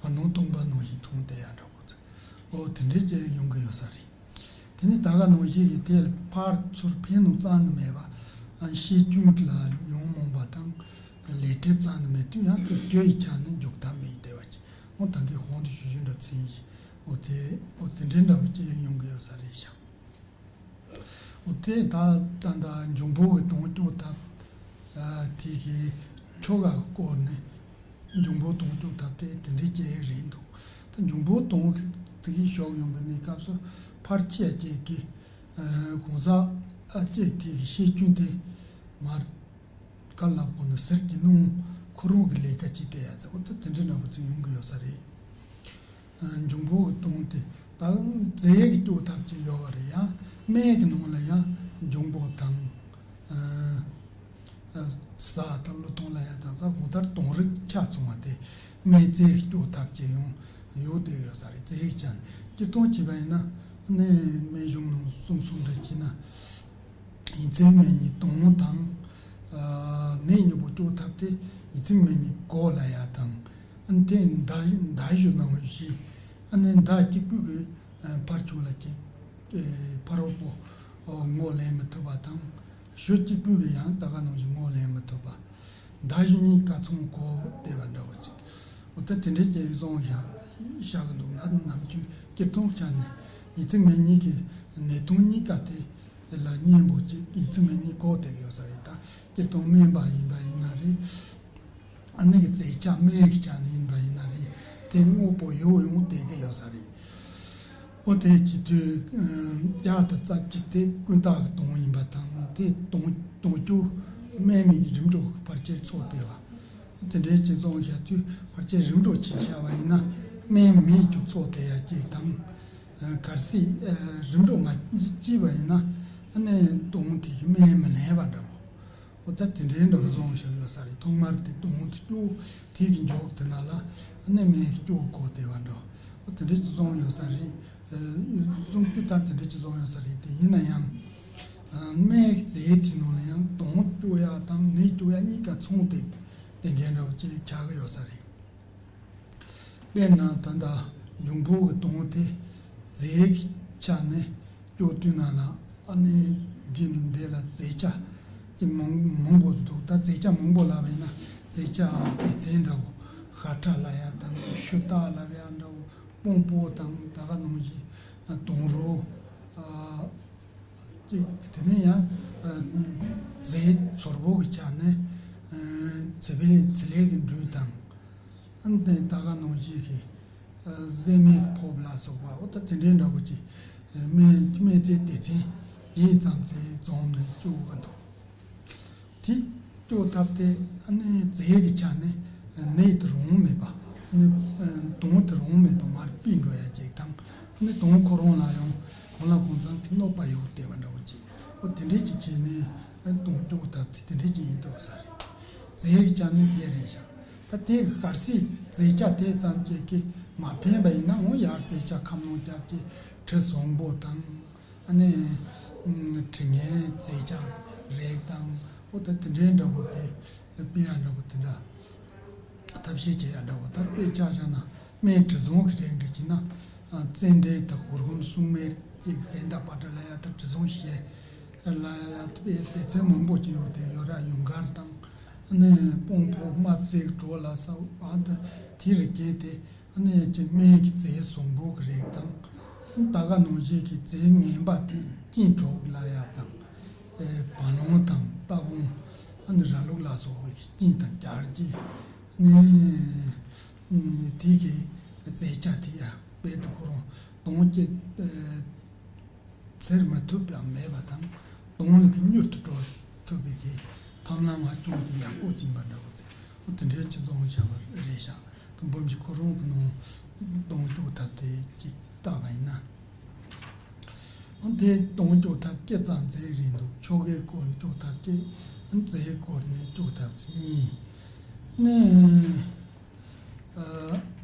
ཨ་ནང་སྟོང་པ་ནང་བཞིན་མཐོང་བསྡད་ཡ་འདྲ་བོ་ཅིག་འོ་དེ་འདྲའི་ཅིག་ཡོང་གི་ཡོད་ས་རེད། དེ་ནི་ད་ག་ནང་བཞིན་གི་དེ་ལ་ཕར་ཚུར་ཕན་ནུས་རྩ་ནས་མེད་པ། ཤེས་རྒྱུད་ལ་ཉོན་མོངས་པ་དང་ལས་སྒྲིབ་རྩ་ནས་མེད་དུས་ཡང་དེ་རྒྱུ་ཡི་ཆ་ནས་འཇུག་ཐབས་མེད་བསྡད་པ་ཅིག་འོ་ད་གིན་གོང་དུ་ཞུ་རྒྱུ་འདྲ་མཚན་གཞི། འོ་དེ་འོ་དེ་འདྲའི་འདྲ་བོ་ཅིག་ཡོང་གི་ཡོད་ས་རེད་ཤག་འོ་དེ་ད་ད་ད་འབྱུང་པོ་གི་དོན་སྐྱོང་ཐབས། ཨ། དེ་གི་ཆོ་ག་སྐོར་ནས་འབྱུང་པོ་དོན་སྐྱོང་ཐབས་དེ་དེ་འདྲའི་ཅིག་རེད་འདུག་ད་འབྱུང་པོ་དོན་དེ་གི་ཕྱོགས་ཡོང་གི་གནས་སྐབས་སུ་ཕར་ཁྱེད་ཅིག་གི་ཨ། གང་ཟག་ཨ་ཅིག་དེ་གི་ཤེས་རྒྱུད་དེ་མར་བཀའ་སློབ་གོ་ནས་ཟུར་གྱི་སྣང་ཁོ་རང་གི་ལས་ཀ་ཅིག་དེ་ཡ་ཚ་འོ་ད་དེ་འདྲའི་འདྲ་བོ་ཅིག་ཡོང་གི་ཡོད་ས་རེད། འབྱུང་པོ་གི་དོན་དེ་ད་རྫས་ཀྱི་སྐྱོ་ཐབས་ཅིག་ཡོད་པ་རེད་ཡ། སྨན་གྱི་ནང་ལ་ཡང་འབྱུང་པོ་དང་། ཨ། ཨ། ཟ་དང་བློས་གཏོང་ལ་ཡ་དང་ས་གང་ལྟར་དོང་རིགས་ཆ་ཚང་བ་དེ་སྨན་རྫས་སྐྱོབ་ཐབས་ཅིག་ཡང་ཡོད་དེ་ཡོད་ས་རེད། རྫས་ཀྱི་ཆ་ནས་སྤྱིར་བཏང་བྱས་པ་ཡིན་ན་ནི་སྨན་གཞུང་ནང་གསུངས་གསུངས་འདྲ་བྱས་ན། ཡིན་ཚད་སྨན་གཉིས་དོང་དང་། ནད་མྱོང་པོ་སྐྱོབ་ཐབས་དེ་ཡིན་ཚད་སྨན་གཉིས་གོ་ལ་ཡ་དང་། དེ་མདའ་མདའ་གཞུ་ནང་བཞིན་ཨ་ནི་མདའ་གཅིག་པུས་གི་ཕར་ཕྱོགས་ལ་གཅིག་ཕ་རོལ་པོ་ངོ་ལེན་མི་ཐུབ་པ་དང་། གཞུ་གཅིག་པུས་གི་ཡང་ད་ག་ནང་བཞིན་ངོ་ལེན་མི་ཐུབ་པ། མདའ་གཞུ་གཉིས་ཀ་ཚང་གོ་བསྡད་པ་འདྲ་བོ་ཅིག་འོ་ད་དེ་འདྲའི་རྐྱེན་བཟང་བཞག་བཞག་གི་འདུག་ན། ནམ་རྒྱུན་སྤྱིར་བཏང་ཆ་ནས་ཡིན་ཚད་སྨན་གཉིས་ཀྱི་ནད་དོན་གཉིས་ཀ་དེ་ལ་གཉེན་པོ་ཅིག་ཡིན་ཚད་སྨན་གཉིས་གོ་བསྡད་ཡོད་ས་རེད། ད་སྤྱིར་བཏང་སྨན་པ་ཡིན་པ་ཡིན་ན་རེད། ཨ་ནི་གི་རྫས་ཆ་སྨན་གྱི་ཆ་ནས་ཡིན་པ་ཡིན་ན་རེད། དེ་དངོས་པོ་ཡོད་ཡོང་བསྡད་ཀྱི་ཡོད་ས་རེད། འོ་དེ་བྱེད་དུས་བརྒྱ་དང་རྩ་གཅིག་དེ་ཀུན་བརྟགས་ཀྱི་དོང་ཡིན་པ་དང་། དེ་དོང་དོང་རྒྱུ་སྨན་མེད་ཀྱི་རིམ་གྲོ་གི་ཕལ་ཆེར་ཚོགས་བསྡད་པ། དེ་འདྲའི་ཅིག་བཟང་བྱ་དུས་ཕལ་ཆེར་རིམ་གྲོ་ཅིག་བྱ་བ་ཡིན་ན་སྨན་མེད་རྒྱུ་ཚོགས་བསྡད་ཡ་ཅིག་དང་། གལ་སྲིད་རིམ་གྲོ་མ་བྱས་པ་ཡིན་ན་ཨ་ནི་དོང་དེ་གི་སྨན་མི་ལེན་པ་འདྲ་བོ། འོ་ད་དེ་འདྲའི་འདྲ་བོ་བཟང་བྱ་ཡོད་ས་རེད། ཐོག་མར་དེ་དོང་དེ་སྐྱོ་དེ་གི་མགྱོགས་དེ་ན་ལ་ཨ་ནི་སྨན་སྐྱོ་གོ་བསྡད་པ་འདྲ་བོ། འོ་དེ་འདྲའི་ཅིག་བཟང་ཡོད་ས་རེད། གསུང་རྒྱུ་ད་དེ་འདྲའི་ཅིག་བཟང་ཡོད་ས་རེད། དེ་ཡིན་ན་ཡང་སྨན་རྫས་དེ་ནང་ལ་ཡང་དོང་སྐྱོ་ཡ་དང་ནད་སྐྱོ་ཡ་གཉིས་ཀ་ཚང་བསྡད་དེ་འདྲའི་འདྲ་བོ་ཅིག་ཆགས་ཀྱི་ཡོད་ས་རེད། དཔེར་ན་ད་ལྟ་འབྱུང་པོ་གི་དོང་དེ་རྫས་ཀྱི་ཆ་ནས་སྐྱོ་དུས་ན་ལ་ཨ་ནི་འདི་འདི་ལ་རྫས་ཆ་ཀྱི་མང་མང་པོ་འདུག་ད་རྫས་ཆ་མང་པོ་ལབ་པ་ཡིན་ན་རྫས་ཆ་སྡེ་ཚན་འདྲ་བོ་ཤ་ཁྲག་ལབ་ཡ་དང་ཤུ་རྟ་ལབ་ཡ་འདྲ་བོ་སྤོང་པོ་དང་ད་ག་ནང་བཞིན་དོང་རོ། ཅིག་དེ་ནས་ཡང་རྫས་ཚོར་པོ་གི་ཆ་ནས་ཚི་པའི་ཚི་ལེ་གི་འབྲུ་དང་། ཨ་ནི་ད་ག་ནང་བཞིན་གྱི་གཟེ་མའི་ཕོར་པ་ལ་སོགས་པ་འོ་ད་དེ་འདྲའི་འདྲ་པོ་ཅིག་སྨན་སྨན་རྫས་སྡེ་ཚན་བརྒྱད་ཙམ་དེ་འཛོམས་ནས་སྐྱོ་གི་འདུག་དེ་སྐྱོ་ཐབས་དེ་ཨ་ནི་རྫས་ཀྱི་ཆ་ནས་ནད་དུ་རུང་མེད་པ། ཨ་ནི་དོང་དུ་རུང་མེད་པ་མར་ཕུད་འགྲོ་ཡ་ཅིག་དང་། ཨ་ནི་དོང་ཁོ་རང་ལ་ཡང་གང་ལ་གང་འཚམ་གྱི་གནོད་པ་ཡོད་བསྡད་པ་འདྲ་པོ་ཅིག་འོ་དེ་འདྲའི་ཅིག་བྱས་ནས་དོང་སྐྱོ་ཐབས་དེ་དེ་འདྲའི་ཅིག་ཡིན་འདུག་ས་རེད། རྫས་ཀྱི་ཆ་ནས་དེ་རེད་ཤག་ད་དེ་གི་གལ་སྲིད་རྫས་ཆ་དེ་ཙམ་ཅིག་གིས་མ་ཕན་པ་ཡིན་ན་འོ་ཡར་རྫས་ཆ་ཁམས་ནང་བརྒྱབ་ཀྱི་དྲི་བཟང་པོ་དང་། ཨ་ནི་དྲི་ངན་རྫས་ཆ་རེག་དང་འོ་ད་དེ་འདྲའི་འདྲ་པོ་གི་དཔེ་ཡ་འདྲ་པོ་དེ་འདྲ་ཐབས་ཤེས་བྱེད་ཡ་འདྲ་པོ། ད་དཔེ་ཆ་བཞག་ན་སྨན་དྲི་བཟང་གི་རིགས་འདྲ་བྱས་ན་ཙན་དན་དང་གུར་གུམ་སྲུང་མའི་ཀྱི་ཤིང་རྟ་པ་ཏྲ་ལབ་ཡ་དང་དྲི་བཟང་བཤལ་ལབ་ཡ་དཔེ་སྡེ་ཚན་མང་པོ་ཅིག་ཡོད་དེ་ཡོད་ར། ཡུངས་ཀར་དང་ཨ་ནི་སྤོང་པོ་རྨ་བྱའི་གྲོ་ལ་སོགས་པ་དེ་རིགས་ཀྱི་དེ། ཨ་ནི་ཅིག་སྨན་གྱི་རྫས་བཟང་པོ་གི་རིགས་དང་། ད་ག་ནང་བཞིན་གྱི་རྫས་ངན་པ་དེ་སྐྱེམས་གྲོགས་ལབ་ཡ་དང་། ཨེ་བ་ལང་དང་ལྟ་སྤོང་། ཨ་ནི་ར་ལུག་ལ་སོགས་པའི་གི་སྐྱེམས་དང་སྦྱར་གྱི་ནི་དེ་གི་རྫས་ཆ་དེ་ཡ་དཔེ་དེ་ཁོ་རང་དོང་གཅིག་ཨེ་ཚེར་མི་ཐུབ་པའང་མེད་པ་དང་། དོང་ལུག་གི་མྱུར་དུ་གྲོལ་ཐུབ་པའི་གི་ཐབས་ལམ་ཧ་ཅང་གི་ཡག་པོ་ཅིག་ཡིན་པ་འདྲ་བོ་དེ། འོ་དེ་འདྲའི་ཅིག་བཟང་བྱ་བ་རེད་ཤག་ད་འབུམ་གྱི་ཁོ་རང་གི་ནང་དོང་སྐྱོ་ཐབས་དེ་ཅིག་བལྟས་པ་ཡིན་ན། འོ་དེ་དོང་སྐྱོ་ཐབས་ཅི་ཙམ་ཟེར་རེད་འདུག་ཆོ་གའི་སྐོར་ནས་སྐྱོ་ཐབས་གཅིག་རྫས་སྐོར་ནས་སྐྱོ་ཐབས་གཉིས། ནས་ཨ་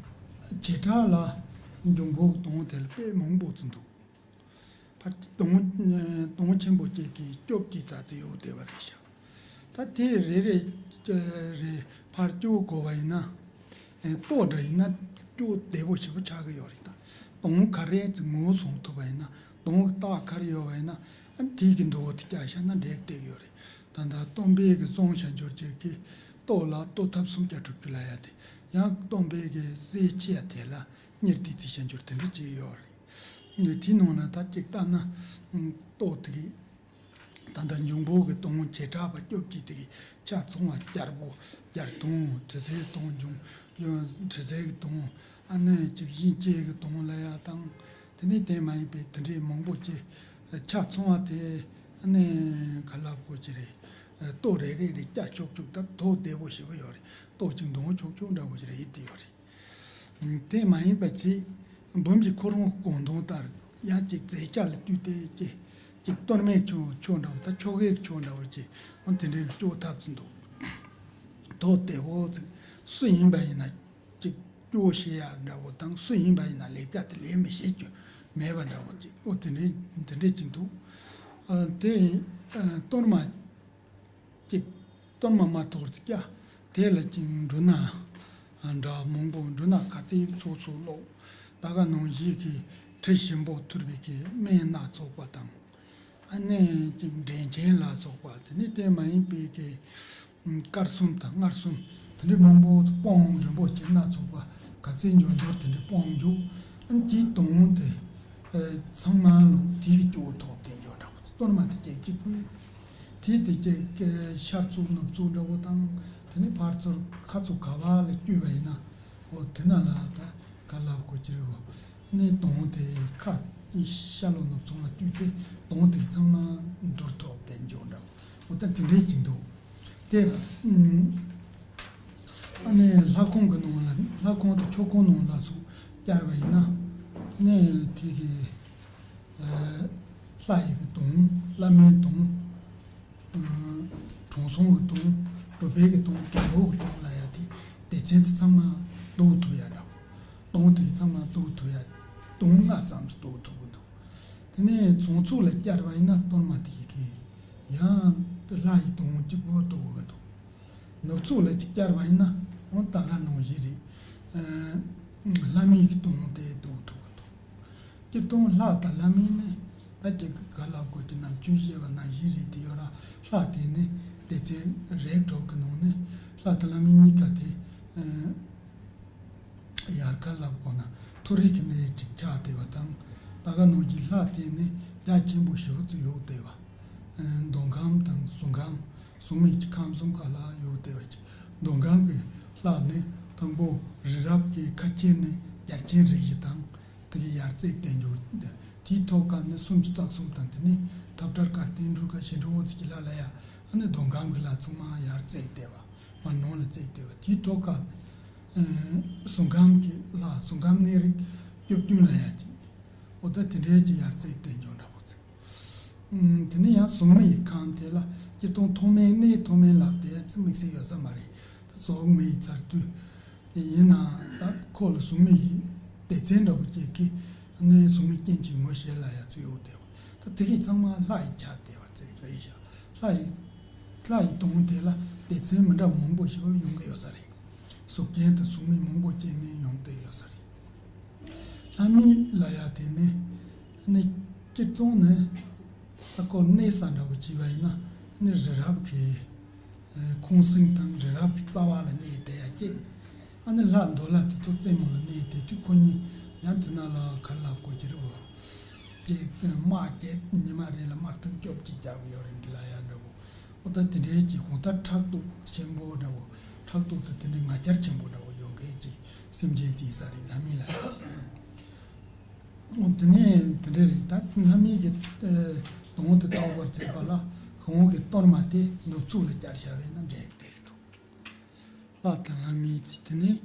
བྱེ་བྲག་ལ་འབྱུང་པོ་གི་དོང་དེ་ལ་དཔེ་མང་པོ་ཙམ་འདུག་ཕར་དོང་དོང་ཆེན་པོ་གཅིག་གི་སྐྱོབ་ཀྱི་རྩ་དེ་ཡོད་བསྡད་པ་རེད་ཤག་ད་དེ་རེ་རེ་རེ་ཕར་སྐྱོབ་དགོས་པ་ཡིན་ན། ལྟོ་འདྲ་ཡིན་ན་སྐྱོབ་བདེ་པོ་ཞེ་པོ་ཆགས་ཀྱི་ཡོད་རེད། ད་དོང་ག་རེ་ཅིག་ངོས་བཟུང་ཐུབ་པ་ཡིན་ན། དོང་གི་ལྟག་ག་རེ་ཡོད་པ་ཡིན་ན་ཨ་དེའི་གི་མདོ་བོ་དེ་བརྒྱབ་བཞག་ན་འགྲིག་བསྡད་ཀྱི་ཡོད་རེད། ད་ལྟ་སྟོན་པའི་གི་གསུང་བྱང་ཆུབ་ཀྱི་གི་ལྟོ་ལ་ལྟོ་ཐབས་སུམ་བརྒྱ་དྲུག་ཅུ་ལབ་ཡ་དེ་ཡང་སྟོན་པའི་གི་སྲས་ཆེ་ཡ་དེ་ལ་གཉེར་ཏི་ཙི་བྱང་ཆུབ་དེ་འདྲ་ཅིག་ཡོད་རེད། དེའི་ནང་ན་ད་ཅིག་ལྟ་ན་ལྟོ་དེ་གི་ད་ལྟ་འབྱུང་པོ་གི་དོང་བྱེ་བྲག་པ་སྐྱོབ་ཀྱི་དེ་གི་ཆ་ཚང་བ་རྒྱལ་པོ་རྒྱལ་དོང་དྲི་ཟའི་དོང་འབྱུང་དྲི་ཟའི་གི་དོང་ཨ་ནི་ཅིག་གཞན་སྐྱེ་གི་དོང་ལབ་ཡ་དང་། དེ་ནས་དེ་མ་ཡིན་པའི་དེ་འདྲའི་མང་པོ་ཅིག་ཆ་ཚང་བ་དེ་ཨ་ནི་ག་ལབ་དགོས་ཀྱི་རེད། ལྟོ་རེ་རེ་རེ་བརྒྱབ་ཆོག་ཆོག་ད་དོ་བདེ་པོ་ཞེ་པོ་ཡོད་རེད། ལྟོ་ཅིག་འདོང་ཆོག་ཆོག་འདྲ་པོ་ཞིག་རེད་དེ་ཡོད་རེད། དེ་མ་ཡིན་པ་ཅིག་འབུམ་གྱི་ཁོ་རང་གོང་དོན་ལྟར་ཡང་ཅིག་རྫས་ཆ་ལ་ལྟོས་ཏེ་ཅིག་ཅིག་གཏོར་མའི་ཆོ་ཆོ་འདྲ་བོ་ད་ཆོ་གའི་ཆོ་འདྲ་བོ་ཅིག་འོ་དེ་འདྲའི་སྐྱོ་ཐབས་ཙམ་འདུག་ཐོག་བདེ་བོ་ཅིག་སུ་ཡིན་པ་ཡིན་ན་ཅིག་སྐྱོ་བོ་བྱེད་ཡ་འདྲ་བོ་དང་སུ་ཡིན་པ་ཡིན་ན་ལས་ཀ་དེ་ལས་མི་བྱེད་རྒྱུ་མེད་པ་འདྲ་བོ་ཅིག་ཨོ་དེ་འདྲའི་དེ་འདྲའི་ཅིག་འདུག་ཨ་དེ་ཨ་གཏོར་མ་ཅིག་གཏོར་མ་མ་ཐོག་ཅིག་ཀྱ་དེ་ལ་ཅིག་འབྲུ་སྣ་འདྲ་མང་པོ་འབྲུ་སྣ་ག་ཚད་ཚོགས་ཚོགས་ཀློག་ད་ག་ནང་བཞིན་གྱི་དྲི་ཞིམ་པོ་འཐུལ་བའི་གི་སྨན་སྣ་ཚོགས་པ་དང་། ཨ་ནི་ཅིག་འདྲེན་ཆེན་ལ་སོགས་པ་དེ་ནི་དེ་མ་ཡིན་པའི་གི་དཀར་གསུམ་དང་མངར་གསུམ་དེ་འདྲའི་མང་པོ་སྤོང་རིན་པོ་ཆེ་སྣ་ཚོགས་པ་ག་ཚད་འབྱོར་འབྱོར་དེ་འདྲའི་སྤོང་འཇུག་ཨ་ནི་དེའི་དོན་དེ་ཚང་མ་ལོ་དེའི་སྐྱོ་བོ་ཐོག་དེ་འབྱོར་འདྲ་བོ་གཏོར་མ་དེ་སྐད་གཅིག་པུས་དེ་དེ་སྐད་ཤར་ཚུགས་ནུབ་ཚུགས་འདྲ་བོ་དང་དེ་ནི་ཕར་ཚུར་ཁ་ཚུགས་ག་བ་ལ་བསྐྱུར་བ་ཡིན་ན་འོ་དེ་ན་ལ་ད་ག་ལབ་དགོས་ཀྱི་རེད་བོ། ནས་དོང་དེ་ཁ་ཤར་ལྷོ་ནུབ་ཚང་ལ་བཏུས་ཏེ་དོང་དེ་ཚང་མ་འདུར་ཐོག་དེ་འཇོག་འདྲ་བོ་ད་དེ་འདྲའི་ཅིག་འདུག་དེ་ཨ་ནི་ལྷ་ཁང་གི་ནང་ལ་ལྷ་ཁང་དང་ཆོས་ཁང་ནང་ལ་སོགས་བསྐྱར་བ་ཡིན་ན་ནས་དེ་གི་ལྷ་ཡི་གི་དོང་བླ་མའི་དོང་། དྲང་སྲོང་གི་དོང་། གྲུབ་པའི་གི་དོང་། རྒན་པོ་གི་དོང་ལ་ཡ་དེ་སྡེ་ཚན་དེ་ཚང་མ་བསྡུ་ཐུབ་ཡ་འདྲ་བོ། དོང་དེ་གི་ཚང་མ་བསྡུ་ཐུབ་ཡ་དོང་ལྔ་ཙམ་ཞིག་བསྡུ་ཐུབ་གི་འདུག་དེ་ནས་བྱང་ཕྱོགས་ལ་བསྐྱར་བ་ཡིན་ན་གཏོར་མ་དེ་གི་ཡང་ལྷ་ཡི་དོང་གཅིག་པོ་བསྡུ་གི་འདུག་ནུབ་ཕྱོགས་ལ་ཅིག་བསྐྱར་བ་ཡིན་ན་འོ་ད་ག་ནང་བཞིན་རེད། ལྷ་མིའི་གི་དོང་དེ་བསྡུ་ཐུབ་གི་འདུག་སྤྱིར་བཏང་ལྷ་དང་ལྷ་མིན་ནི་ད་ཅིག་ག་ལབ་དགོས་ཀྱི་ནམ་རྒྱུན་བཤད་པ་ནང་བཞིན་རེད་དེ་ཡོད་ར། ལྷ་དེ་ནི་སྡེ་ཚན་རེ་དྲུག་གི་ནང་ནས་ལྷ་དང་ལྷ་མིན་གཉིས་ཀ་དེ་ཡར་ག་ལབ་དགོས་ན་མཐོ་རིས་ཀྱི་གནས་ཅིག་ཆགས་བསྡད་པ་དང་ད་ག་ནང་བཞིན་ལྷ་དེ་ནི་རྒྱ་ཆེན་པོ་ཞེ་པོ་ཅིག་ཡོད་བསྡད་པ། མདོ་ཁམས་དང་བྱང་ཁམས་ཟུང་མིག་གི་ཁམས་གསུམ་ག་ལ་ཡོད་བསྡད་པ་ཅིག་མདོ་ཁམས་ཀྱི་ལྷ་ནི་དང་པོ་རི་རབ་ཀྱི་ཁ་ཆེ་ནི་རྒྱལ་ཆེན་རིགས་བཞི་དང་། དེ་གི་ཡར་བརྩེགས་བསྟན་འགྱུར། དེའི་ཐོག་ཁ་ནི་སུམ་ཅུ་རྩ་གསུམ་དང་དེ་ནི་ཐབས་གྲར་དཀར་སྟེང་འབྲུག་ཁ་ཞིང་འབྲོག་དབང་ཚིག་གི་ལྷ་ལ་ཡ་ཨ་ནི་མདོ་ཁམས་ཀྱི་ལྷ་ཚང་མ་ཡར་བརྩེགས་བསྡད་པ་མར་ནང་ལ་བརྩེགས་བསྡད་པ་དེའི་ཐོག་ཁ་ནི་ཨེ་ཟུང་ཁམས་ཀྱི་ལྷ་ཟུང་ཁམས་གནས་རིགས་བཅུ་བདུན་ལ་ཡ་ཅིག་འོ་ད་དེ་འདྲའི་ཅིག་ཡར་བརྩེགས་བསྟན་འགྱུར་འདྲ་པོ་ཚིག་ཨུམ། དེ་ནས་ཡང་ཟུང་མིག་གི་ཁམས་དེ་ལ་སྤྱིར་བཏང་མཐོ་དམན་གནས་མཐོ་དམན་ལབ་དེ་ཚོ་དམིགས་བསལ་ཡོད་ས་མ་རེད། ད་ཟུང་མིག་ཚར་དུས་ཡིན་ནའང་ད་ཁོ་ལ་ཟུང་མིག་གི་སྡེ་ཚན་འདྲ་བོ་ཅིག་གི་གནས་ཟུང་མིག་རྐྱེན་གྱིས་ངོ་ཤེས་ལ་ཡ་ཚོ་ཡོད་བསྡད་པ་ད་དེ་གི་ཚང་མ་ལྷ་ཡི་ཆ་དེ་བ་ཚོ་རེད་ཤག་ལྷ་ཡི་ལྷ་ཡི་དོང་དེ་ལ་སྡེ་ཚན་མི་འདྲ་མང་པོ་ཞིག་ཡོང་གི་ཡོད་ས་རེད། གཟུགས་རྒྱན་དང་ཟུང་མིག་མང་པོ་སྐྱེ་མཁན་ཡོང་བསྡད་ཡོད་ས་རེད། ལྷ་མིན་ལ་ཡ་དེ་ནི་ནི་སྤྱིར་བཏང་ནི་ད་ཁོ་གནས་ས་འདྲ་བོ་བྱས་པ་ཡིན་ན་ནི་རི་རབ་ཀྱི་ཁོང་སེང་དང་རི་རབ་ཀྱི་རྩ་བ་ལ་གནས་བསྡད་ཡ་ཅིག་ཨ་ནི་ལྷ་མདོ་ལྷ་དེ་ཚོ་རྩེ་མོ་ལ་གནས་བསྡད་དུས་ཁོ་གཉིས་ཡང་དེ་ན་ལ་ག་རེ་ལབ་དགོས་ཀྱི་རེད་བ། ཀྱི་དམག་བརྒྱད་ཉི་མ་རེ་ལ་དམག་ཐེངས་བཅོ་བརྒྱད་རྒྱག་གི་ཡོད་རེད་འདི་ལ་ཡ་འདྲ་བོ། འོ་ད་དེ་འདྲའི་ཅིག་གང་ལྟར་ཕྲག་དོག་ཆེན་པོ་འདྲ་བོ། ཕྲག་དོག་དང་དེ་འདྲའི་ང་རྒྱལ་ཆེན་པོ་འདྲ་བོ་ཡོད་མཁན་གྱི་སེམས་ཅན་དེ་ཡིན་ས་རེད་ལྷ་མིན་ལ་ཡ་དེ། འོ་དེ་ནས་དེ་འདྲ་རེད་ད་ལྷ་མིན་གྱི་ཨེ་དོང་དུ་བཏགས་པར་བྱས་པ་ལ་ཤོང་གི་གཏོར་མ་དེ་ནུབ་ཚུགས་ལ་བསྐྱར་བྱ་བས་ན་འགྲིག་འགྲིག་འདུག་ལྷ་དང་ལྷ་མིན་གྱི་དེ་ནས་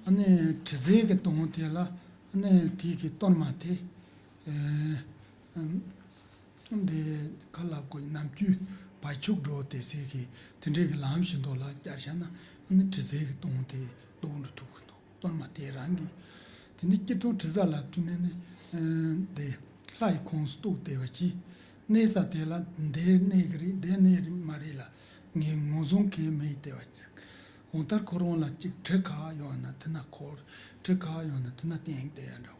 ཨ་ནི་དྲི་ཟའི་གི་དོང་དེ་ལ་ཨ་ནི་དེའི་གི་གཏོར་མ་དེ་ཨེ། འདི་ག་ལ་དགོས་ནམ་རྒྱུན་བ་ཕྱུགས་འགྲོ་དེ་ཟེར་གི་དེ་འདྲའི་གི་ལམ་བཞིན་དུ་ལ་བསྐྱར་བཞག་ན་ཨ་ནི་དྲི་ཟའི་གི་དོང་དེ་ལྡོག་འགྲོ་ཐུབ་གི་འདུག་གཏོར་མ་དེ་རང་གི་དེ་ནི་སྤྱིར་བཏང་དྲི་ཟ་ལ་དུས་ནས་ནི་དེ་ལྷ་ཡི་ཁོངས་སུ་གཏོགས་བསྡད་པ་ཅི་གནས་ས་དེ་ལ་འདིར་གནས་གི་རེད་འདིར་གནས་རེད་མ་རེད་ལ་ངས་ངོས་བཟུང་གི་མེད་བསྡད་པ་ཅི་གང་ལྟར་ཁོ་རང་ལ་ཅིག་གྲི་ཁ་ཡོང་ན་དེ་ན་འཁོར་གྲི་ཁ་ཡོང་ན་དེ་ན་བསྟན་བསྡད་ཡ་འདྲ་བོ།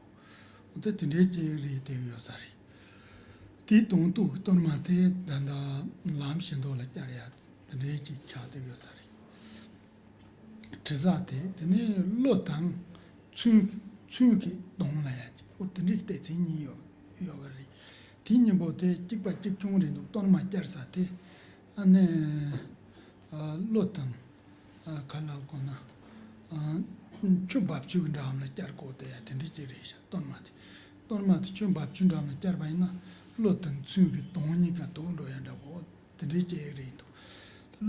འོ་ད་དེ་འདྲའི་ཅིག་རེད་བསྡད་ཡོད་ས་རེད། དེའི་དོང་དུ་གཏོར་མ་དེ་ད་ལྟ་ལམ་བཞིན་དུ་ལ་བསྐྱར་ཡ་དེ་འདྲའི་ཅིག་ཆགས་བསྡད་ཡོད་ས་རེད། དྲི་ཟ་དེ་དེ་ནས་གློ་དང་ཚོན་ཚོན་གྱི་དོང་ལ་ཡ་ཅིག་འོ་དེ་འདྲའི་སྡེ་ཚན་གཉིས་ཡོད་ཡོད་པ་རེད། དེ་གཉིས་པོ་དེ་གཅིག་པ་གཅིག་མཚུངས་རེད་འདུག་གཏོར་མ་བསྐྱར་ས་དེ་ཨ་ནི་གློ་དང་ཨ་ག་ལབ་དགོས་ན། ཨ་ཆུ་འབབ་ཆུ་གི་འགྲམ་ལ་བསྐྱར་དགོས་དེ་ཡ་དེ་འདྲ་ཅིག་རེད་ཤག་གཏོར་མ་དེ། གཏོར་མ་དེ་ཆུ་འབབ་ཆུ་འགྲམ་ལ་བསྐྱར་བ་ཡིན་ན་གློ་དང་ཚོན་གྱི་དོང་གཉིས་ཀ་ལྡོག་འགྲོ་ཡ་འདྲ་བོ་དེ་འདྲའི་ཅིག་རེད་འདུག་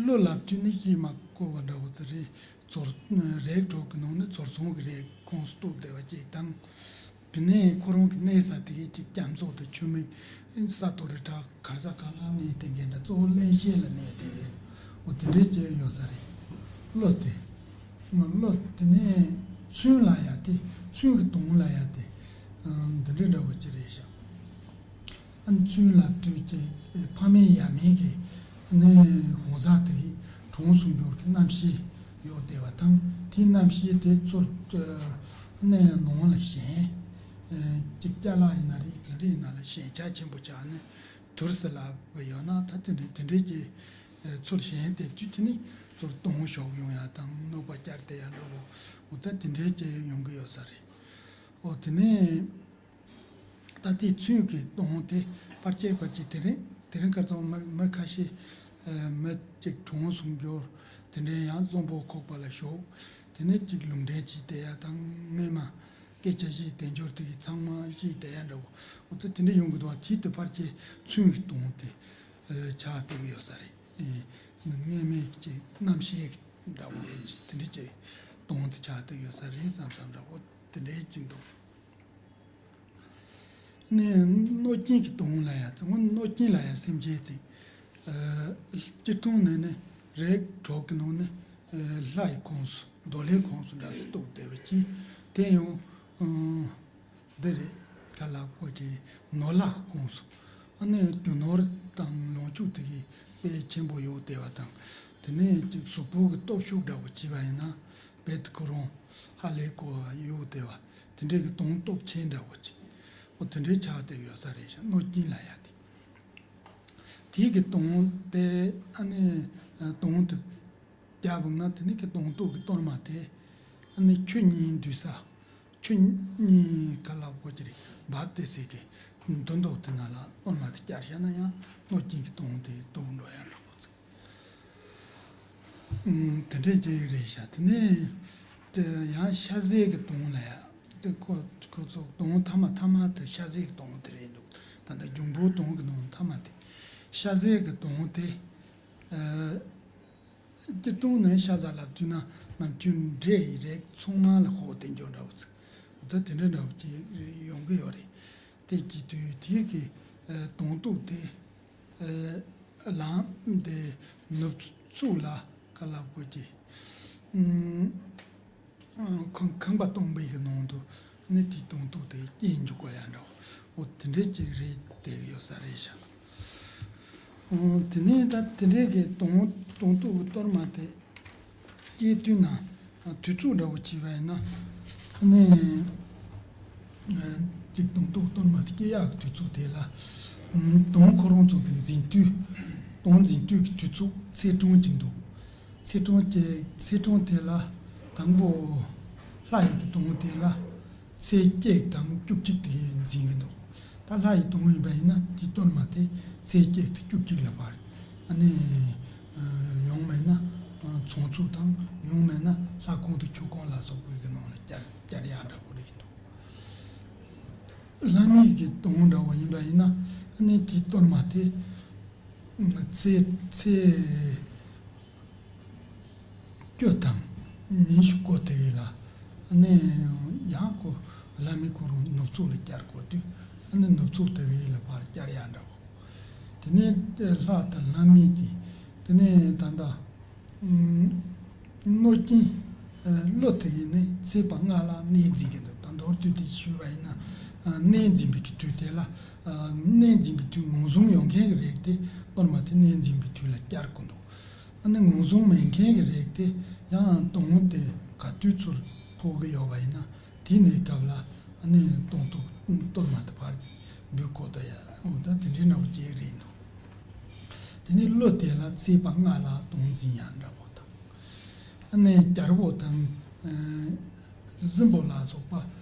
གློ་ལབ་དུས་ནི་ཤེས་མ་དགོས་པ་འདྲ་བོ་དེ་རེད། ཚོར་རེག་གྲོགས་ཀྱི་ནང་ནས་ཚོར་སོང་གི་རེད་ཁོངས་སུ་གཏོགས་བསྡད་པ་ཅིག་དང་། དེ་ནས་ཁོ་རང་གི་གནས་ས་དེ་གའི་ཅིག་རྒྱ་མཚོ་དང་ཆུ་མིག་ས་རྡོ་རི་བྲག་གར་ས་ག་ལ་གནས་བསྡད་མཁན་འདྲ་གཙོ་བོ་གླེན་ཤེས་ལ་གནས་བསྡད་མཁན་འོ་དེ་འདྲའི་ཅིག་ཡོད་ས་རེད། གློ་དེ། གློ་དེ་ནས་ཚུན་ལ་ཡ་དེ། ཚུན་གྱི་དོང་ལ་ཡ་དེ། འདི་འདྲའི་འདྲ་བོ་ཅིག་རེད་ཤག་ཨ་ནི་ཚུན་ལབ་དུས་ཀྱི་ཕ་མེས་ཡ་མེས་ཀྱི་ནི་གང་ཟག་དེ་གི་གྲོངས་སུ་འགྱུར་གྱི་རྣམ་ཤེས་ཡོད་བསྡད་པ་དང་། དེའི་རྣམ་ཤེས་དེ་ཚུར་ནས་ནང་ལ་ཞེན། ཅིག་ཅ་ལག་ཡིན་ན་རེད། ག་འདྲ་ཡིན་ན་ལ་ཞེན་ཆགས་ཆེན་པོ་ཆགས་ནས་དུར་ཟེར་ལབ་པ་ཡོད་ན། ད་དེ་འདྲ་དེ་འདྲའི་ཀྱི་ཚུར་ཞེན་བསྡད་དུས་དེ་ནི་ཚུར་གདོང་ཞོག་ཡོང་ཡ་དང་། གནོད་པ་བསྐྱལ་བསྡད་ཡ་འདྲ་བོ། འོ་ད་དེ་འདྲའི་ཀྱི་ཡོང་གི་ཡོད་ས་རེད། འོ་དེ་ནས། ད་ལྟའི་ཚུན་གྱི་གདོང་དེ་ཕར་སྐྱེལ་བར་གྱི་དེ་རིང་དེ་རིང་ཁ་སང་མི་མི་ཁ་ཤས། མི་གཅིག་གྲོངས་སུ་འགྱུར། དེ་འདྲའི་ཡང་གཙང་པོ་ཁོག་པ་ལ་ཞོག་དེ་ནས་གཅིག་ལུང་འདྲེན་བྱས་བསྡད་ཡ་དང་། སྔས་མ་སྐད་ཆ་བཤད་དེ་འབྱོར་དེ་གི་ཚང་མ་བཤད་བསྡད་ཡ་འདྲ་བོ། འོ་ད་དེ་འདྲ་ཡོང་གི་འདུག་བ། དེའི་དུས་ཕར་གྱི་ཚུན་གྱི་གདོང་དེ་ཆགས་བསྡད་ཀྱི་ཡོད་ས་རེད། སྔས་མའི་གཅིག་རྣམ་ཤེས་འདྲ་བོ་དེ་འདྲ་གྱི་གདོང་དེ་ཆགས་བསྡད་ཡོད་ས་རེད་བསམ་བསམ་འདྲ་བོ་དེ་འདྲའི་གཅིག་འདུག་ནས་གནོད་སྐྱོན་གྱི་གདོང་ལ་ཡ། དེ་སྔོན་གནོད་སྐྱོན་ལ་ཡ་སེམས་ཅན་ཅིག་སྤྱིར་བཏང་ནས་ནི་རིགས་དྲུག་གི་ནང་ནས་ལྷ་ཡི་ཁོངས་སུ། འདོད་ལྷའི་ཁོངས་སུ་འདྲ་སུ་གཏོགས་བསྡད་པ་ཅིག་དེ་ཡང་འདི་རེད། ག་ལ་ཁོ་གི་ནོར་ལྷ་ཁོངས་སུ། ཨ་ནི་རྒྱུ་ནོར་དང་ལོངས་སྤྱོད་དེ་གི་དཔེ་ཆེན་པོ་ཡོད་བསྡད་པ་དང་། དེ་ནས་ཅིག་གཟུགས་པོ་གི་སྟོབས་ཤུགས་འདྲ་བོ་བྱས་པ་ཡིན་ན། རྦད་དེ་ཁོ་རང་ཧ་ལས་གོ་བ་ཡོད་བསྡད་པ། དེ་འདྲའི་གི་གདོང་སྟོབས་ཆེན་འདྲ་བོ་ཅིག་འོ་དེ་འདྲའི་ཆགས་བསྡད་ཡོད་ས་རེད་ཤག་གནོད་སྐྱོན་ལ་ཡ་དེ། དེའི་གི་གདོང་དེ། ཨ་ནི་གདོང་དེ་རྒྱབ་ན་དེ་ནི་གི་གདོང་སྟོད་གི་གཏོར་མ་དེ། ཨ་ནི་ཆུ་གཉིས་འདུས་ས། ཆུ་གཉིས་ག་ལ་གོ་ཅི་རེད། འབབ་བསྡད་སའི་གི་མདུན་ཐོག་དེ་ན་ལ་གཏོར་མ་དེ་བསྐྱར་བཞག་ན་ཡང་གནོད་སྐྱོན་གི་གདོང་དེ་སྟོབས་འགྲོ་ཡ་འདྲ་བོ་ཚིག་དེ་འདྲས་ཅིག་རེད་ཤག་དེ་ནས་དེ་ཡང་ཤ་ཟའི་གི་གདོང་ལ་ཡ། དེ་ཁོ་ཁོ་ཚོ་གདོང་མཐའ་མ་མཐའ་མ་དེ་ཤ་ཟའི་གི་གདོང་དེ་རེད་འདུག་ད་ལྟ་འབྱུང་པོའི་གདོང་གི་ནང་མཐའ་མ་དེ། ཤ་ཟའི་གི་གདོང་དེ། ཨ། སྤྱིར་བཏང་ནས་ཤ་ཟ་ལབ་དུས་ན་ནམ་རྒྱུན་འབྲས་ཡི་རིགས་ཚང་མ་ལ་ཕོག་བསྡད་འགྱོ་འདྲ་བོ་ཚིག་ད་དེ་འདྲ་འདྲ་བོ་ཅིག་ཡོང་གི་ཡོད་རེད། དེ་བྱེད་དུས་དེའི་གི་གདོང་གཏུག་དེ། ལམ་དེ་ནུབ་ཕྱོགས་ལ་ག་ལ་གོ་གི་ཁང་ཁང་པ་སྟོང་པའི་གི་ནང་དུ་ནི་དེའི་གདོང་གཏུག་དེ་སྐྱེལ་འཇུག་གོ་ཡ་འདྲ་བོ། འོ་དེ་འདྲས་ཅིག་རེད་བསྡད་ཡོད་ས་རེད་ཤག་འོ་དེ་ནས་ད་དེ་འདྲས་ཀྱི་གདོང་གདོང་གཏུག་གི་གཏོར་མ་དེ་སྐྱེལ་དུས་ན། དུས་ཚོད་འདྲ་བོ་བྱས་པ་ཡིན་ན། ནི། གཅིག་གདོང་གཏུག་གཏོར་མ་དེ་སྐྱེལ་ཡག་གི་དུས་ཚོད་དེ་ལ། གདོང་ཁོ་རང་ཚོ་གི་འཛིན་དུས། གདོང་འཛིན་དུས་ཀྱི་དུས་ཚོད་ཚེས་གྲངས་གཅིག་འདུག་ཚེས་གྲངས་ཀྱི་ཚེས་གྲངས་དེ་ལ། དང་པོ་ལྷ་ཡི་གི་གདོང་དེ་ལ་ཚེས་གཅིག་དང་བཅུ་གཅིག་དེ་འཛིན་གྱི་འདུག་ད་ལྷ་ཡི་གདོང་ཡིན་པ་ཡིན་ན་དེའི་གཏོར་མ་དེ་ཚེས་གཅིག་དང་བཅུ་གཅིག་ལ་བར། ཨ་ནི་ཡང་མིན་ན་ཚོང་ཚོགས་དང་། ཡང་མིན་ན་ལྷ་ཁང་དང་ཆོས་ཁང་ལ་སོགས་པའི་གི་ནང་ལ་བསྐྱར་བསྐྱར་ཡག་འདྲ་པོ་རེད་འདུག་ལྷ་མིའི་གི་གདོང་འདྲ་བོ་ཡིན་པ་ཡིན་ན། ཨ་ནི་དེའི་གཏོར་མ་དེ་ཚེས་ཚེས་བཅུ་དང་ཉི་ཤུ་གོ་དེ་གི་ལ། ཨ་ནི་ཡང་ཁོ་ལྷ་མི་ཁོ་རང་ནུབ་ཕྱོགས་ལ་བསྐྱར་གོ་དུས། ཨ་ནི་ནུབ་ཕྱོགས་དེ་གི་ལ་ཕར་བསྐྱར་ཡག་འདྲ་བོ། དེ་ནས་ལྷ་དང་ལྷ་མིན་གྱི། དེ་ནས་ད་ལྟ་གནོད་སྐྱོན་གློ་དེ་གི་ནི་ཚེས་པ་ལྔ་ལ་གནས་འཛིན་གྱི་འདུག་ད་མདོར་བསྡུས་ཏེ་ཞུས་པ་ཡིན་ན། གནས་འཛིན་པའི་གི་དུས་དེ་ལ། གནས་འཛིན་པའི་དུས་ངོས་བཟུང་ཡོད་མཁན་གྱི་རིགས་དེ་གཏོར་མ་དེ་གནས་འཛིན་པའི་དུས་ལ་བསྐྱར་དགོས་འདུག་ཨ་ནི་ངོས་བཟུང་མེད་མཁན་གྱི་རིགས་དེ་ཡང་གདོང་དེ་ག་དུས་ཚོད་ཕོག་གི་ཡོད་པ་ཡིན་ན། དེ་ནས་སྐབས་ལ་ཨ་ནི་གདོང་གཏུག་གཏོར་མ་དེ་ཕར་འབུལ་དགོས་དོ་ཡ། འོ་ད་དེ་འདྲའི་འདྲ་བོ་ཅིག་རེད་འདུག་དེ་ནས་གློ་དེ་ལ་ཚེས་པ་ལྔ་ལ་གདོང་འཛིན་ཡག་འདྲ་བོ་དང་། ཨ་ནི་རྒྱལ་པོ་དང་། ཨ། སྲིན་པོ་ལ་སོགས་པ་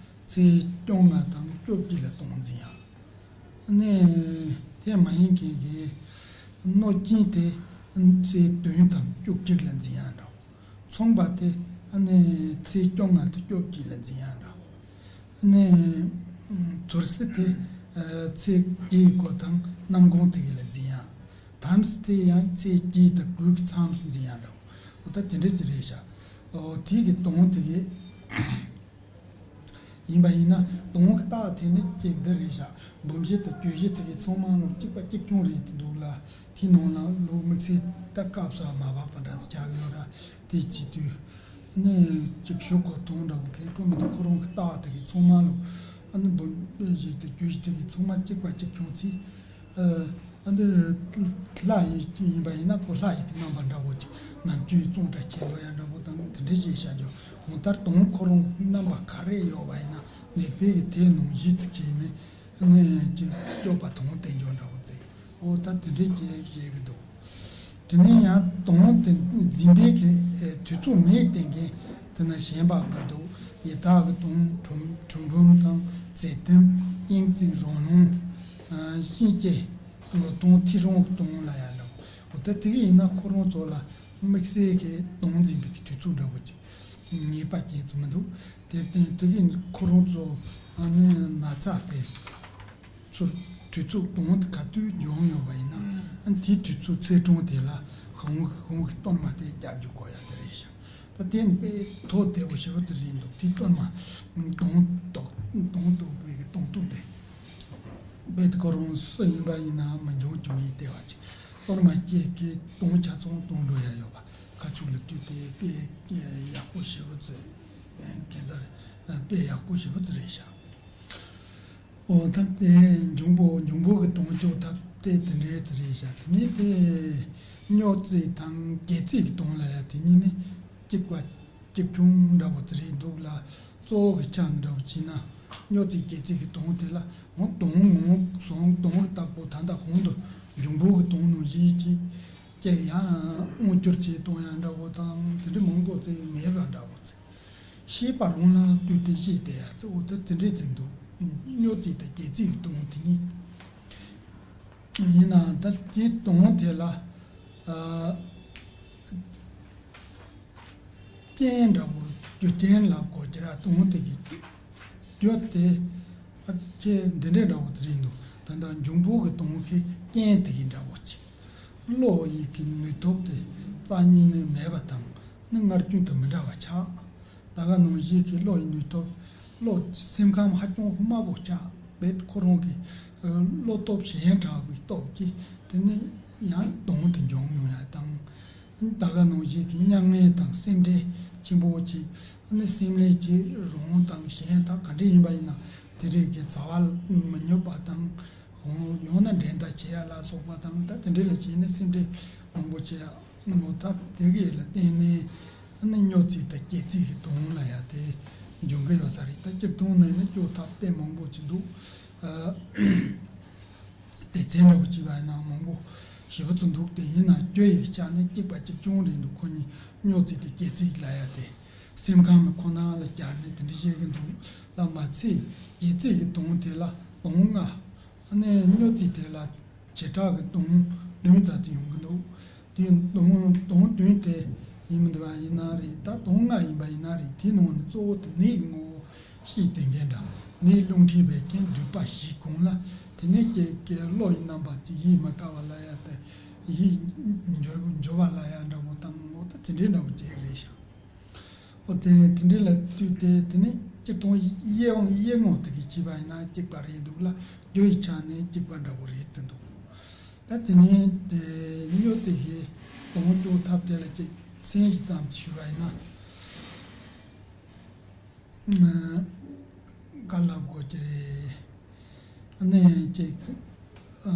ཚེས་བཅོ་ལྔ་དང་བཅོ་བརྒྱད་ལ་གདོང་འཛིན་ཡག་ཨ་ནི་དེ་མ་ཡིན་མཁན་གྱི་གནོད་སྐྱོན་དེ་ཚེས་བདུན་དང་བཅུ་གཅིག་ལ་འཛིན་ཡག་འདྲ་བོ། ཚངས་པ་དེ་ཨ་ནི་ཚེས་བཅོ་ལྔ་དང་བཅོ་བརྒྱད་ལ་འཛིན་ཡག་འདྲ་བོ། ཨ་ནི་དུར་སྲི་དེ་ཚེས་བརྒྱད་ཀྱི་འགོ་དང་གནམ་གང་དེ་གི་ལ་འཛིན་ཡག་དམ་སྲི་དེ་ཡང་ཚེས་བརྒྱད་དང་དགུ་གི་མཚམས་སུ་འཛིན་ཡག་འདྲ་བོ། འོ་ད་དེ་འདྲ་ཅིག་རེད་ཤག་འོ་དེ་གི་གདོང་དེ་གི། ཡིན་པ་ཡིན་ན་དོང་གི་རྟགས་དེ་ནི་ཅིག་འདི་རེད་ཤག་འབུམ་བཞི་དང་གྱོད་བཞི་དེ་གའི་ཚང་མ་ལོ་གཅིག་པ་གཅིག་རྐྱང་རེད་འདུག་ལ། དེའི་ནང་ལ་ལོ་དམིགས་བསལ་ད་སྐབས་སུ་མ་བབས་པ་འདྲ་ཚོ་ཆགས་ཡོད་ར། དེ་བྱེད་དུས་ནི་ཅིག་ཞོག་ཁོ་དོང་འདྲ་བོ་གས་ཁོ་མི་འདུག་ཁོ་རང་གི་རྟགས་དེ་གའི་ཚང་མ་ལོ་ཨ་ནི་འབུམ་བཞི་དང་གྱོད་བཞི་དེ་གའི་ཚང་མ་གཅིག་པ་གཅིག་རྐྱང་ཚེ། ཨ་འདི་ལྷ་ཡི་ཡིན་པ་ཡིན་ན་ཁོ་ལྷ་ཡི་གི་རྣམ་པ་འདྲ་བོ་ཅིག་ནམ་རྒྱུན་གཙང་སྦྲ་ཁྱེར་ལོ་ཡ་འདྲ་བོ་དང་དེ་འདྲ་ཞིག་བྱ་རྒྱུ། གང་ལྟར་དོང་ཁོ་རང་རྣམ་པ་ག་རེ་ཡོད་པ་ཡིན་ན་ནས་དཔེ་གི་དེ་ནང་བཞིན་དུ་བྱས་ནས་ནས་ཅིག་སྐྱོབ་པ་དོང་བསྟན་རྒྱུ་འདྲ་བོ་ཙེ། འོ་ད་དེ་འདྲ་ཅིག་བྱེད་གི་འདུག་དེ་ནས་ཡང་དོང་དེ་འཛིན་པའི་གི་དུས་ཚོད་མེད་བསྟན་མཁན་དེ་ན་གཞན་པ་འགའ་འདུག་ཡི་དྭགས་ཀྱི་དོང་། གྲུལ་གྲུལ་བུམ་དང་། ཙེ་ཏུམ། དབྱིངས་རྩིས། རང་ལུང་། ཨ་གཤིན་རྗེ། ངོ་དོང་། ཐེའུ་རང་གི་དོང་ལ་ཡང་འདྲ་བོ། འོ་ད་དེ་གི་ཡིན་ན་ཁོ་རང་ཚོ་ལ་དམིགས་བསལ་གྱི་དོང་འཛིན་པའི་གི་དུས་ཚོད་འདྲ་བོ་ཅིག་ངེས་པ་ཅན་ཙམ་མི་འདུག་དེར་བརྟེན་དེ་གི་ཁོ་རང་ཚོ་ཨ་ནི་ན་ཚ་དེ། ཚུར་དུས་ཚོད་དོང་དེ་ག་དུས་འབྱུང་ཡོད་པ་ཡིན་ན། ཨ་ནི་དེའི་དུས་ཚོད་ཚེས་གྲངས་དེ་ལ་ཧོང་ཧོང་གི་གཏོར་མ་དེ་རྒྱབ་རྒྱུ་དགོས་ཡ་དེ་རེད་ཤག་ད་དེ་ནི་དཔེ་ཐོག་བདེ་པོ་ཞེ་པོ་དེ་རེད་འདུག་དེའི་གཏོར་མ་དོང་དོག་དོང་དོག་པའི་གི་དོང་དུ་དེ་དཔེ་དེ་ཁོ་རང་སུ་ཡིན་པ་ཡིན་ན་མི་འབྱུང་རྒྱུ་མེད་བདེ་བ་ཅིག་གཏོར་མ་སྐྱེས་ཀྱི་དོང་ཆ་ཚང་དོང་འགྲོ་ཡ་ཡོད་པ་ཁ་ཕྱོགས་ལ་དུས་དེ་དཔེ་ཡག་པོ་ཞེ་པོ་ཚོས་གན་ཚར་དཔེ་ཡག་པོ་ཞེ་པོ་དེ་རེད་ཤག་འོ་ད་དེ་འབྱུང་པོ་འབྱུང་པོ་གི་དོང་སྐྱོག་ཐབས་དེ་དེ་འདྲའི་དེ་རེད་བཞག་དེ་ནས་དེ་སྨྱོ་རྩིས་དང་སྒྱེ་རྩིས་ཀྱི་དོང་ལ་ཡ་དེ་གཉིས་ནི་གཅིག་པ་གཅིག་རྐྱང་འདྲ་བོ་དེ་རེད་འདུག་ལ། གཙོ་བོ་གི་ཆ་འདྲ་བོ་བྱས་ན་སྨྱོ་རྩིས་སྒྱེ་རྩིས་ཀྱི་དོང་དེ་ལ་འོ་དོང་ངོ་སོང་དོང་གི་བདག་པོ་ད་ལྟ་གོང་དུ་འབྱུང་པོ་གི་དོང་ནང་བཞིན་གྱི་ཀྱེ་ཡང་དབང་བསྒྱུར་བྱས་གཏོང་ཡ་འདྲ་བོ་དང་དེ་འདྲ་མང་པོ་ཅིག་མེད་པ་འདྲ་བོ་ཅིག་ཤེས་པ་རང་ལ་ལྟོས་ཏེ་ཤེས་ཏེ་ཡ་ཚེ་འོ་ད་དེ་འདྲའི་ཚིག་འདུག་སྨྱོ་རྩིས་དང་སྒྱེ་རྩིས་ཀྱི་དོན་དེ་གཉིས། ཡིན་ནའང་ད་དེའི་དོན་དེ་ལ་ཨ་རྐྱེན་འདྲ་བོ་རྒྱུ་རྐྱེན་ལབ་དགོས་ཀྱི་ར་དོན་དེ་གི་རྒྱུ་དེ་ཨ་ཅེ་འདི་འདྲའི་འདྲ་བོ་དེ་རེད་འདུག་ད་ལྟ་འབྱུང་པོ་གི་དོན་གྱི་རྐྱེན་དེ་གི་འདྲ་བོ་ཅིག་བློ་ཡི་གི་ནུས་སྟོབས་དེ་རྩ་ཉིད་ནས་མེད་པ་དང་ནི་སྔར་རྒྱུན་དུ་མི་འདྲ་བ་ཆགས། ད་ག་ནང་བཞིན་གྱི་བློ་ཡི་ནུས་སྟོབས། བློ་སེམས་ཁམས་ཧ་ཅང་དམའ་པོ་ཆགས་པས་ཁོ་རང་གི་བློ་སྟོབས་ཞན་དྲགས་པའི་སྟོབས་ཀྱིས་དེ་ནི་ཡང་དོན་དུ་འབྱུང་ཡོང་ཡ་དང་། ད་ག་ནང་བཞིན་གྱི་མྱ་ངན་དང་སེམས་ཁྲལ་ཆེན་པོ་ཅིག་ནི་སེམས་ལས་ཀྱི་རང་དང་གཞན་དག་ག་འདྲ་ཡིན་པ་ཡིན་ན་དེ་རིགས་ཀྱི་བྱ་བ་མི་ནུས་པ་དང་། ཡང་ན་འགྲན་ཟླ་བྱེད་ཡ་ལ་སོགས་པ་དང་ད་དེ་འདྲ་ལ་བྱས་ནས་སེམས་ཁྲལ་མང་པོ་བྱེད་ཡ། ངོ་ཐབས་དེ་གའི་ལ་བརྟེན་ནས་ཨ་ནི་སྨྱོ་རྩིས་དང་སྒྱེ་རྩིས་ཀྱི་དོན་ལ་ཡ་དེ་འབྱུང་གི་ཡོད་ས་རེད། ད་སྤྱིར་བཏང་ནས་ནི་སྐྱོབ་ཐབས་དཔེ་མང་པོ་ཅིག་འདུག་ཨ་སྡེ་ཚན་འདྲ་བོ་ཅིག་ལ་ཡིན་ན་མང་པོ་ཞེ་པོ་ཅིག་འདུག་དེ་ཡིན་ན་སྐྱོབ་ཡིག་ཆ་ནི་གཅིག་པ་གཅིག་རྐྱང་རེད་འདུག་ཁོ་གཉིས་སྨྱོ་རྩིས་དང་སྒྱེ་རྩིས་ལ་ཡ་དེ་སེམས་ཁམས་ཁོ་ན་ལ་སྦྱར་ནས་དེ་འདྲ་བཤད་ཀྱི་འདུག་ལ་མ་ཚད་སྒྱེ་རྩིས་ཀྱི་དོན་དེ་ལ་དོན་ལྔ། ཨ་ནི་སྨྱོ་རྩིས་དེ་ལ་བྱེ་བྲག་གི་དོན་བདུན་ཙམ་དུ་ཡོང་གི་འདུག་དེ་དོན་དོན་བདུན་དེ་ཡིན་མི་འདུག་པ་ཡིན་ན་རེད། ད་དོན་ལྔ་ཡིན་པ་ཡིན་ན་རེད། དེའི་ནང་ནས་གཙོ་བོ་དེ་ནད་ཀྱི་ངོ་བོ་ཤེས་ཏེ་འགན་འདྲ་ནད་རླུང་མཁྲིས་བད་ཀན་མདུད་པ་བཞི་གོང་ལ་དེ་ནས་ཀྱི་ཀྱི་བློ་ཡི་རྣམ་པ་དེ་ཡིད་མི་དགའ་བ་ལ་ཡ་དེ་ཡིད་འགྱུར་འགྱུར་བ་ལ་ཡ་འདྲ་བོ་དང་འོ་ད་དེ་འདྲའི་འདྲ་བོ་ཅིག་རེད་ཤག་འོ་དེ་དེ་འདྲའི་ལ་དུས་དེ་དེ་ནི་སྤྱིར་བཏང་དབྱེ་བ་དབྱེ་ངོ་དེ་གི་བྱས་པ་ཡིན་ན་གཅིག་པ་རེད་འདུག་ལ་རྒྱུ་ཡི་ཆ་ནས་གཅིག་པ་འདྲ་བོ་རེད་དེ་འདུག་ད་དེ་ནས་དེ་སྨྱོ་རྩིས་ཀྱི་དོན་སྐྱོབ་ཐབས་དེ་ལ་གཅིག་མཚན་ཞིག་ཙམ་ཞུ་བ་ཡིན་ན། ག་ལབ་དགོས་ཀྱི་རེད། ཨ་ནི་ཅིག་ཨ་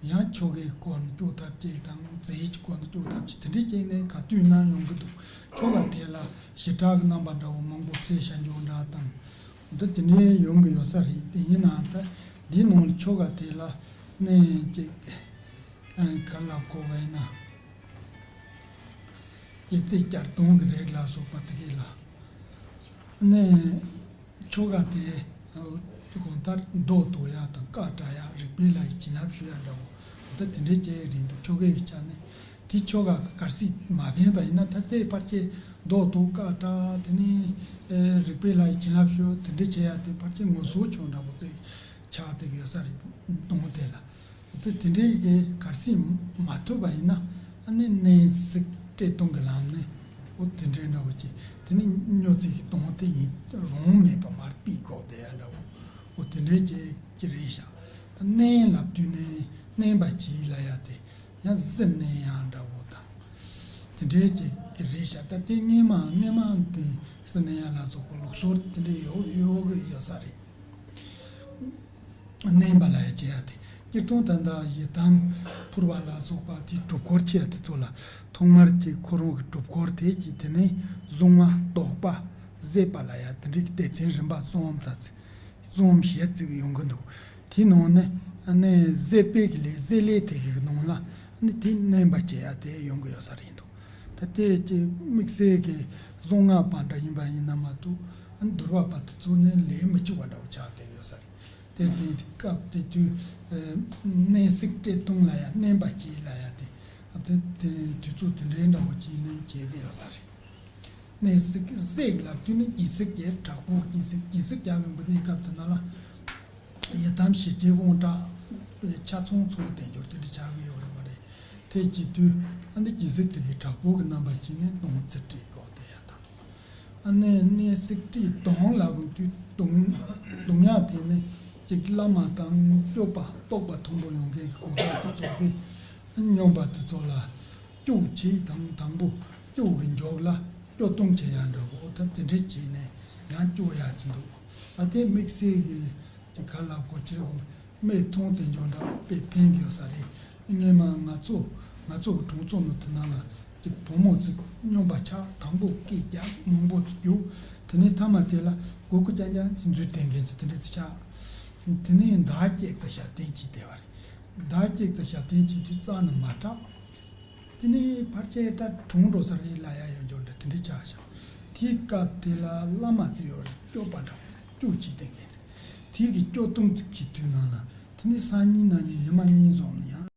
ཡང་ཆོ་གའི་སྐོར་ནས་སྐྱོབ་ཐབས་ཅིག་དང་རྫས་ཀྱི་སྐོར་ནས་སྐྱོབ་ཐབས་ཅིག་དེ་འདྲའི་ཅིག་ནས་ག་དུས་ན་ཡོང་གི་འདུག་ཆོ་ག་དེ་ལ་ཞེ་དྲག་གི་རྣམ་པ་འདྲ་བོ་མང་པོ་འཚོལ་བྱ་འཇོག་འདྲ་དང་། འདི་དེ་འདྲའི་ཡོང་གི་ཡོད་ས་རེད། དེ་ཡིན་ནའང་ད་འདིའི་ནང་ལ་ཆོ་ག་དེ་ལ་ནས་ཅིག་ག་ལབ་དགོས་པ་ཡིན་ན། སྒྱེ་རྩིས་བསྐྱར་གཏོང་གི་རིགས་ལ་སོགས་པ་དེ་གས་ལ། ནས་ཆོ་ག་དེ་གང་ལྟར་མདོ་རྟོགས་ཡ་དང་བཀའ་གྲགས་ཡ་རིག་པའི་ལྷ་ཡི་བྱིན་རླབས་ཞུ་ཡ་འདྲ་བོ་འདི་དེ་འདྲའི་སྐད་རིགས་འདུག་ཆོ་གའི་གི་ཆ་ནས་དེ་ཆོ་ག་གལ་སྲིད་མ་ཕན་པ་ཡིན་ན་ད་ལྟའི་ཕལ་ཆེར་མདོ་རྟོགས་བཀའ་གྲགས་དེ་ནས་རིག་པའི་ལྷ་ཡི་བྱིན་རླབས་ཞུ་དེ་འདྲའི་བྱེད་ཡ་དེ་ཕལ་ཆེར་ངོ་སོ་ཆུང་འདྲ་བོ་དེ་ཆགས་བསྡད་ཡོད་ས་རེད། གཏོང་དེ་ལ། དེ་དེ་འདྲའི་གི་གལ་སྲིད་མ་ཐུབ་པ་ཡིན་ན་ཨ་ནི་མནན་གཟིགས་བཀྲེས་གཏོང་གི་ལམ་ནས་ འོ་དེ་འདྲའི་འདྲ་བོ་ཅིག་དེ་ནི་སྨྱོ་རྫས་ཀྱི་དོང་དེ་ཡིན་རུང་མེད་པ་མར་ཕུད་བཀོག་བསྡད་ཡ་འདྲ་བོ། འོ་དེ་འདྲའི་ཅིག་ཅིག་རེད་ཤག་ད་མནན་ལབ་དུས་ནི་མནན་པ་གྱིས་ལབ་ཡ་དེ་ཡང་གཟི་མནན་ཡ་འདྲ་བོ་དང་། དེ་འདྲའི་ཅིག་གི་རེད་ཤག་ད་དེ་སྔས་མ་སྔས་མ་དེ་གཟི་མནན་ཡ་ལ་སོགས་པ་ལུགས་སྲོལ་དེ་འདྲའི་ཡོད་ཡོད་གི་ཡོད་ས་རེད། མནན་པ་ལ་ཡ་བྱེད་ཡ་དེ། སྤྱིར་བཏང་ད་ལྟ་ཡི་དམ་ཕུར་བ་ལ་སོགས་པ་དེ་སྒྲུབ་སྐོར་བྱེད་ཡ་དེ་ཚོ་ལ་ཐོག་མར་གྱི་ཁོ་རང་གི་སྒྲུབ་སྐོར་དེ་གྱི་དེ་ནས་གཟུངས་སྔགས་བཟློག་པ་བཟླས་པ་ལ་ཡ་དེ་འདྲའི་གི་སྡེ་ཚན་རིམ་པ་གསུམ་དང་གསུམ་བཞི་ཙམ་ཡོང་གི་འདུག་དེའི་ནང་ནས་ཨ་ནི་བཟླས་པའི་གི་ལས་བཟླས་ལས་དེ་གི་ནང་ལ་ཨ་ནི་དེ་མནན་པ་བྱེད་ཡ་དེ་ཡོང་གི་ཡོད་ས་རེད་འདུག་ད་དེ་ཀྱི་དམིགས་བསལ་གྱི་གཟུངས་སྔགས་པ་འདྲ་ཡིན་པ་ཡིན་ན་མ་གཏོགས་ཨ་ནི་དུར་བ་པ་དེ་ཚོ་ནི་ལས་མི་བྱེད་པ་འདྲ་བོ་ཆགས་བསྡད་ཡོད་ས་རེད། དེར་བརྟེན་སྐབས་དེ་དུས་ཨ་མནན་སྲེག་བཀྲེས་གཏོང་ལ་ཡ་མནན་པ་བྱེད་ལ་ཡ་དེ་ཨ་དེ་དེ་དུས་ཚོད་དེ་འདྲའི་འདྲ་བོ་ཅིག་ནས་བྱེད་གི་ཡོད་ས་རེད། མནན་སྲེག་སྲེག་ལབ་དུས་ནི་སྦྱིན་སྲེག་བྱེད་དྲག་པོ་སྦྱིན་སྲེག་སྦྱིན་སྲེག་རྒྱག་ཡོང་གི་གནས་སྐབས་དེ་ན་ལ། ཡི་དམ་ཞི་བྱེད་དབང་དྲག་ཆ་ཚང་ཚོགས་དལ་འབྱོར་དེ་འདྲ་ཆགས་ཀྱི་ཡོད་རེད་པ་རེད། དེ་བྱེད་དུས་ཨ་ནི་སྦྱིན་སྲེག་དེ་གི་དྲག་པོ་གི་རྣམ་པ་བྱས་ནས་གདོང་ཚིག་བཀྲེས་བཀོག་བསྡད་ཡ་དང་། ཨ་ནི་མནན་སྲེག་བཀྲེས་གདོང་ལ་བུད་དུས་གདོང་གདོང་ཡ་དེ་ནི་གཅིག་བླ་མ་དང་སྐྱོབ་པ་རྟོགས་པ་མཐོན་པོ་ཡོང་མཁན་གྱི་གོ་ས་དེ་ཚོ་གི་སྨྱོན་པ་དེ་ཚོ་ལ་སྐྱོབ་བྱེད་དང་དང་པོ་སྐྱོབ་གི་མགྱོགས་ལ་སྐྱོབ་གཏོང་བྱེད་ཡ་འདྲ་བོ་ད་དེ་འདྲས་བྱས་ནས་ཡང་སྐྱོབ་ཡ་ཅིག་འདུག་ད་དེ་དམིགས་བསལ་གྱི་ཅིག་ག་ལ་གོ་ཅི་རེད་མིག་མཐོང་དེ་འཇོག་འདྲ་དཔེ་ཕན་གྱི་ཡོད་ས་རེད། སྔས་མ་ང་ཚོ་ང་ཚོ་གི་གྲོང་ཚོ་ནང་དེ་ན་ལ་ཅིག་བུ་མོ་ཅིག་སྨྱོན་པ་ཆགས་དང་པོ་སྐད་རྒྱག་མང་པོ་ཅིག་རྒྱུག་དེ་ནས་མཐའ་མ་དེ་ལ་གུ་གུ་རྐྱང་རྐྱང་ཅིག་འཛུལ་བསྡད་མཁན་ཅིག་དེ་འདྲ་ཅིག་ཆགས། དེ་ནས་མདའ་གཅིག་ཙམ་ཞབས་བརྟན་བྱས་བསྡད་པ་རེད། མདའ་གཅིག་ཙམ་ཞབས་བརྟན་བྱས་དུས་རྩ་ནས་མ་གྲགས། དེ་ནས་ཕལ་ཆེར་ད་གྲོངས་འགྲོ་ས་རེད་ལབ་ཡ་ཡོད་འགྱོ་འདྲ་དེ་འདྲ་ཆགས་ཤག་དེའི་སྐབས་དེ་ལ་བླ་མ་ཅིག་ཡོད་རེད་སྐྱོབ་པ་འདྲ་སྐྱོབ་བྱས་བསྡད་མཁན་དེ་དེ་གི་སྐྱོབ་གཏོང་གི་དུས་ནང་ལ་དེ་ནས་སང་ཉིན་གནངས་ཉིན་ཉི་མ་གཉིས་སོང་ནས་ཡང་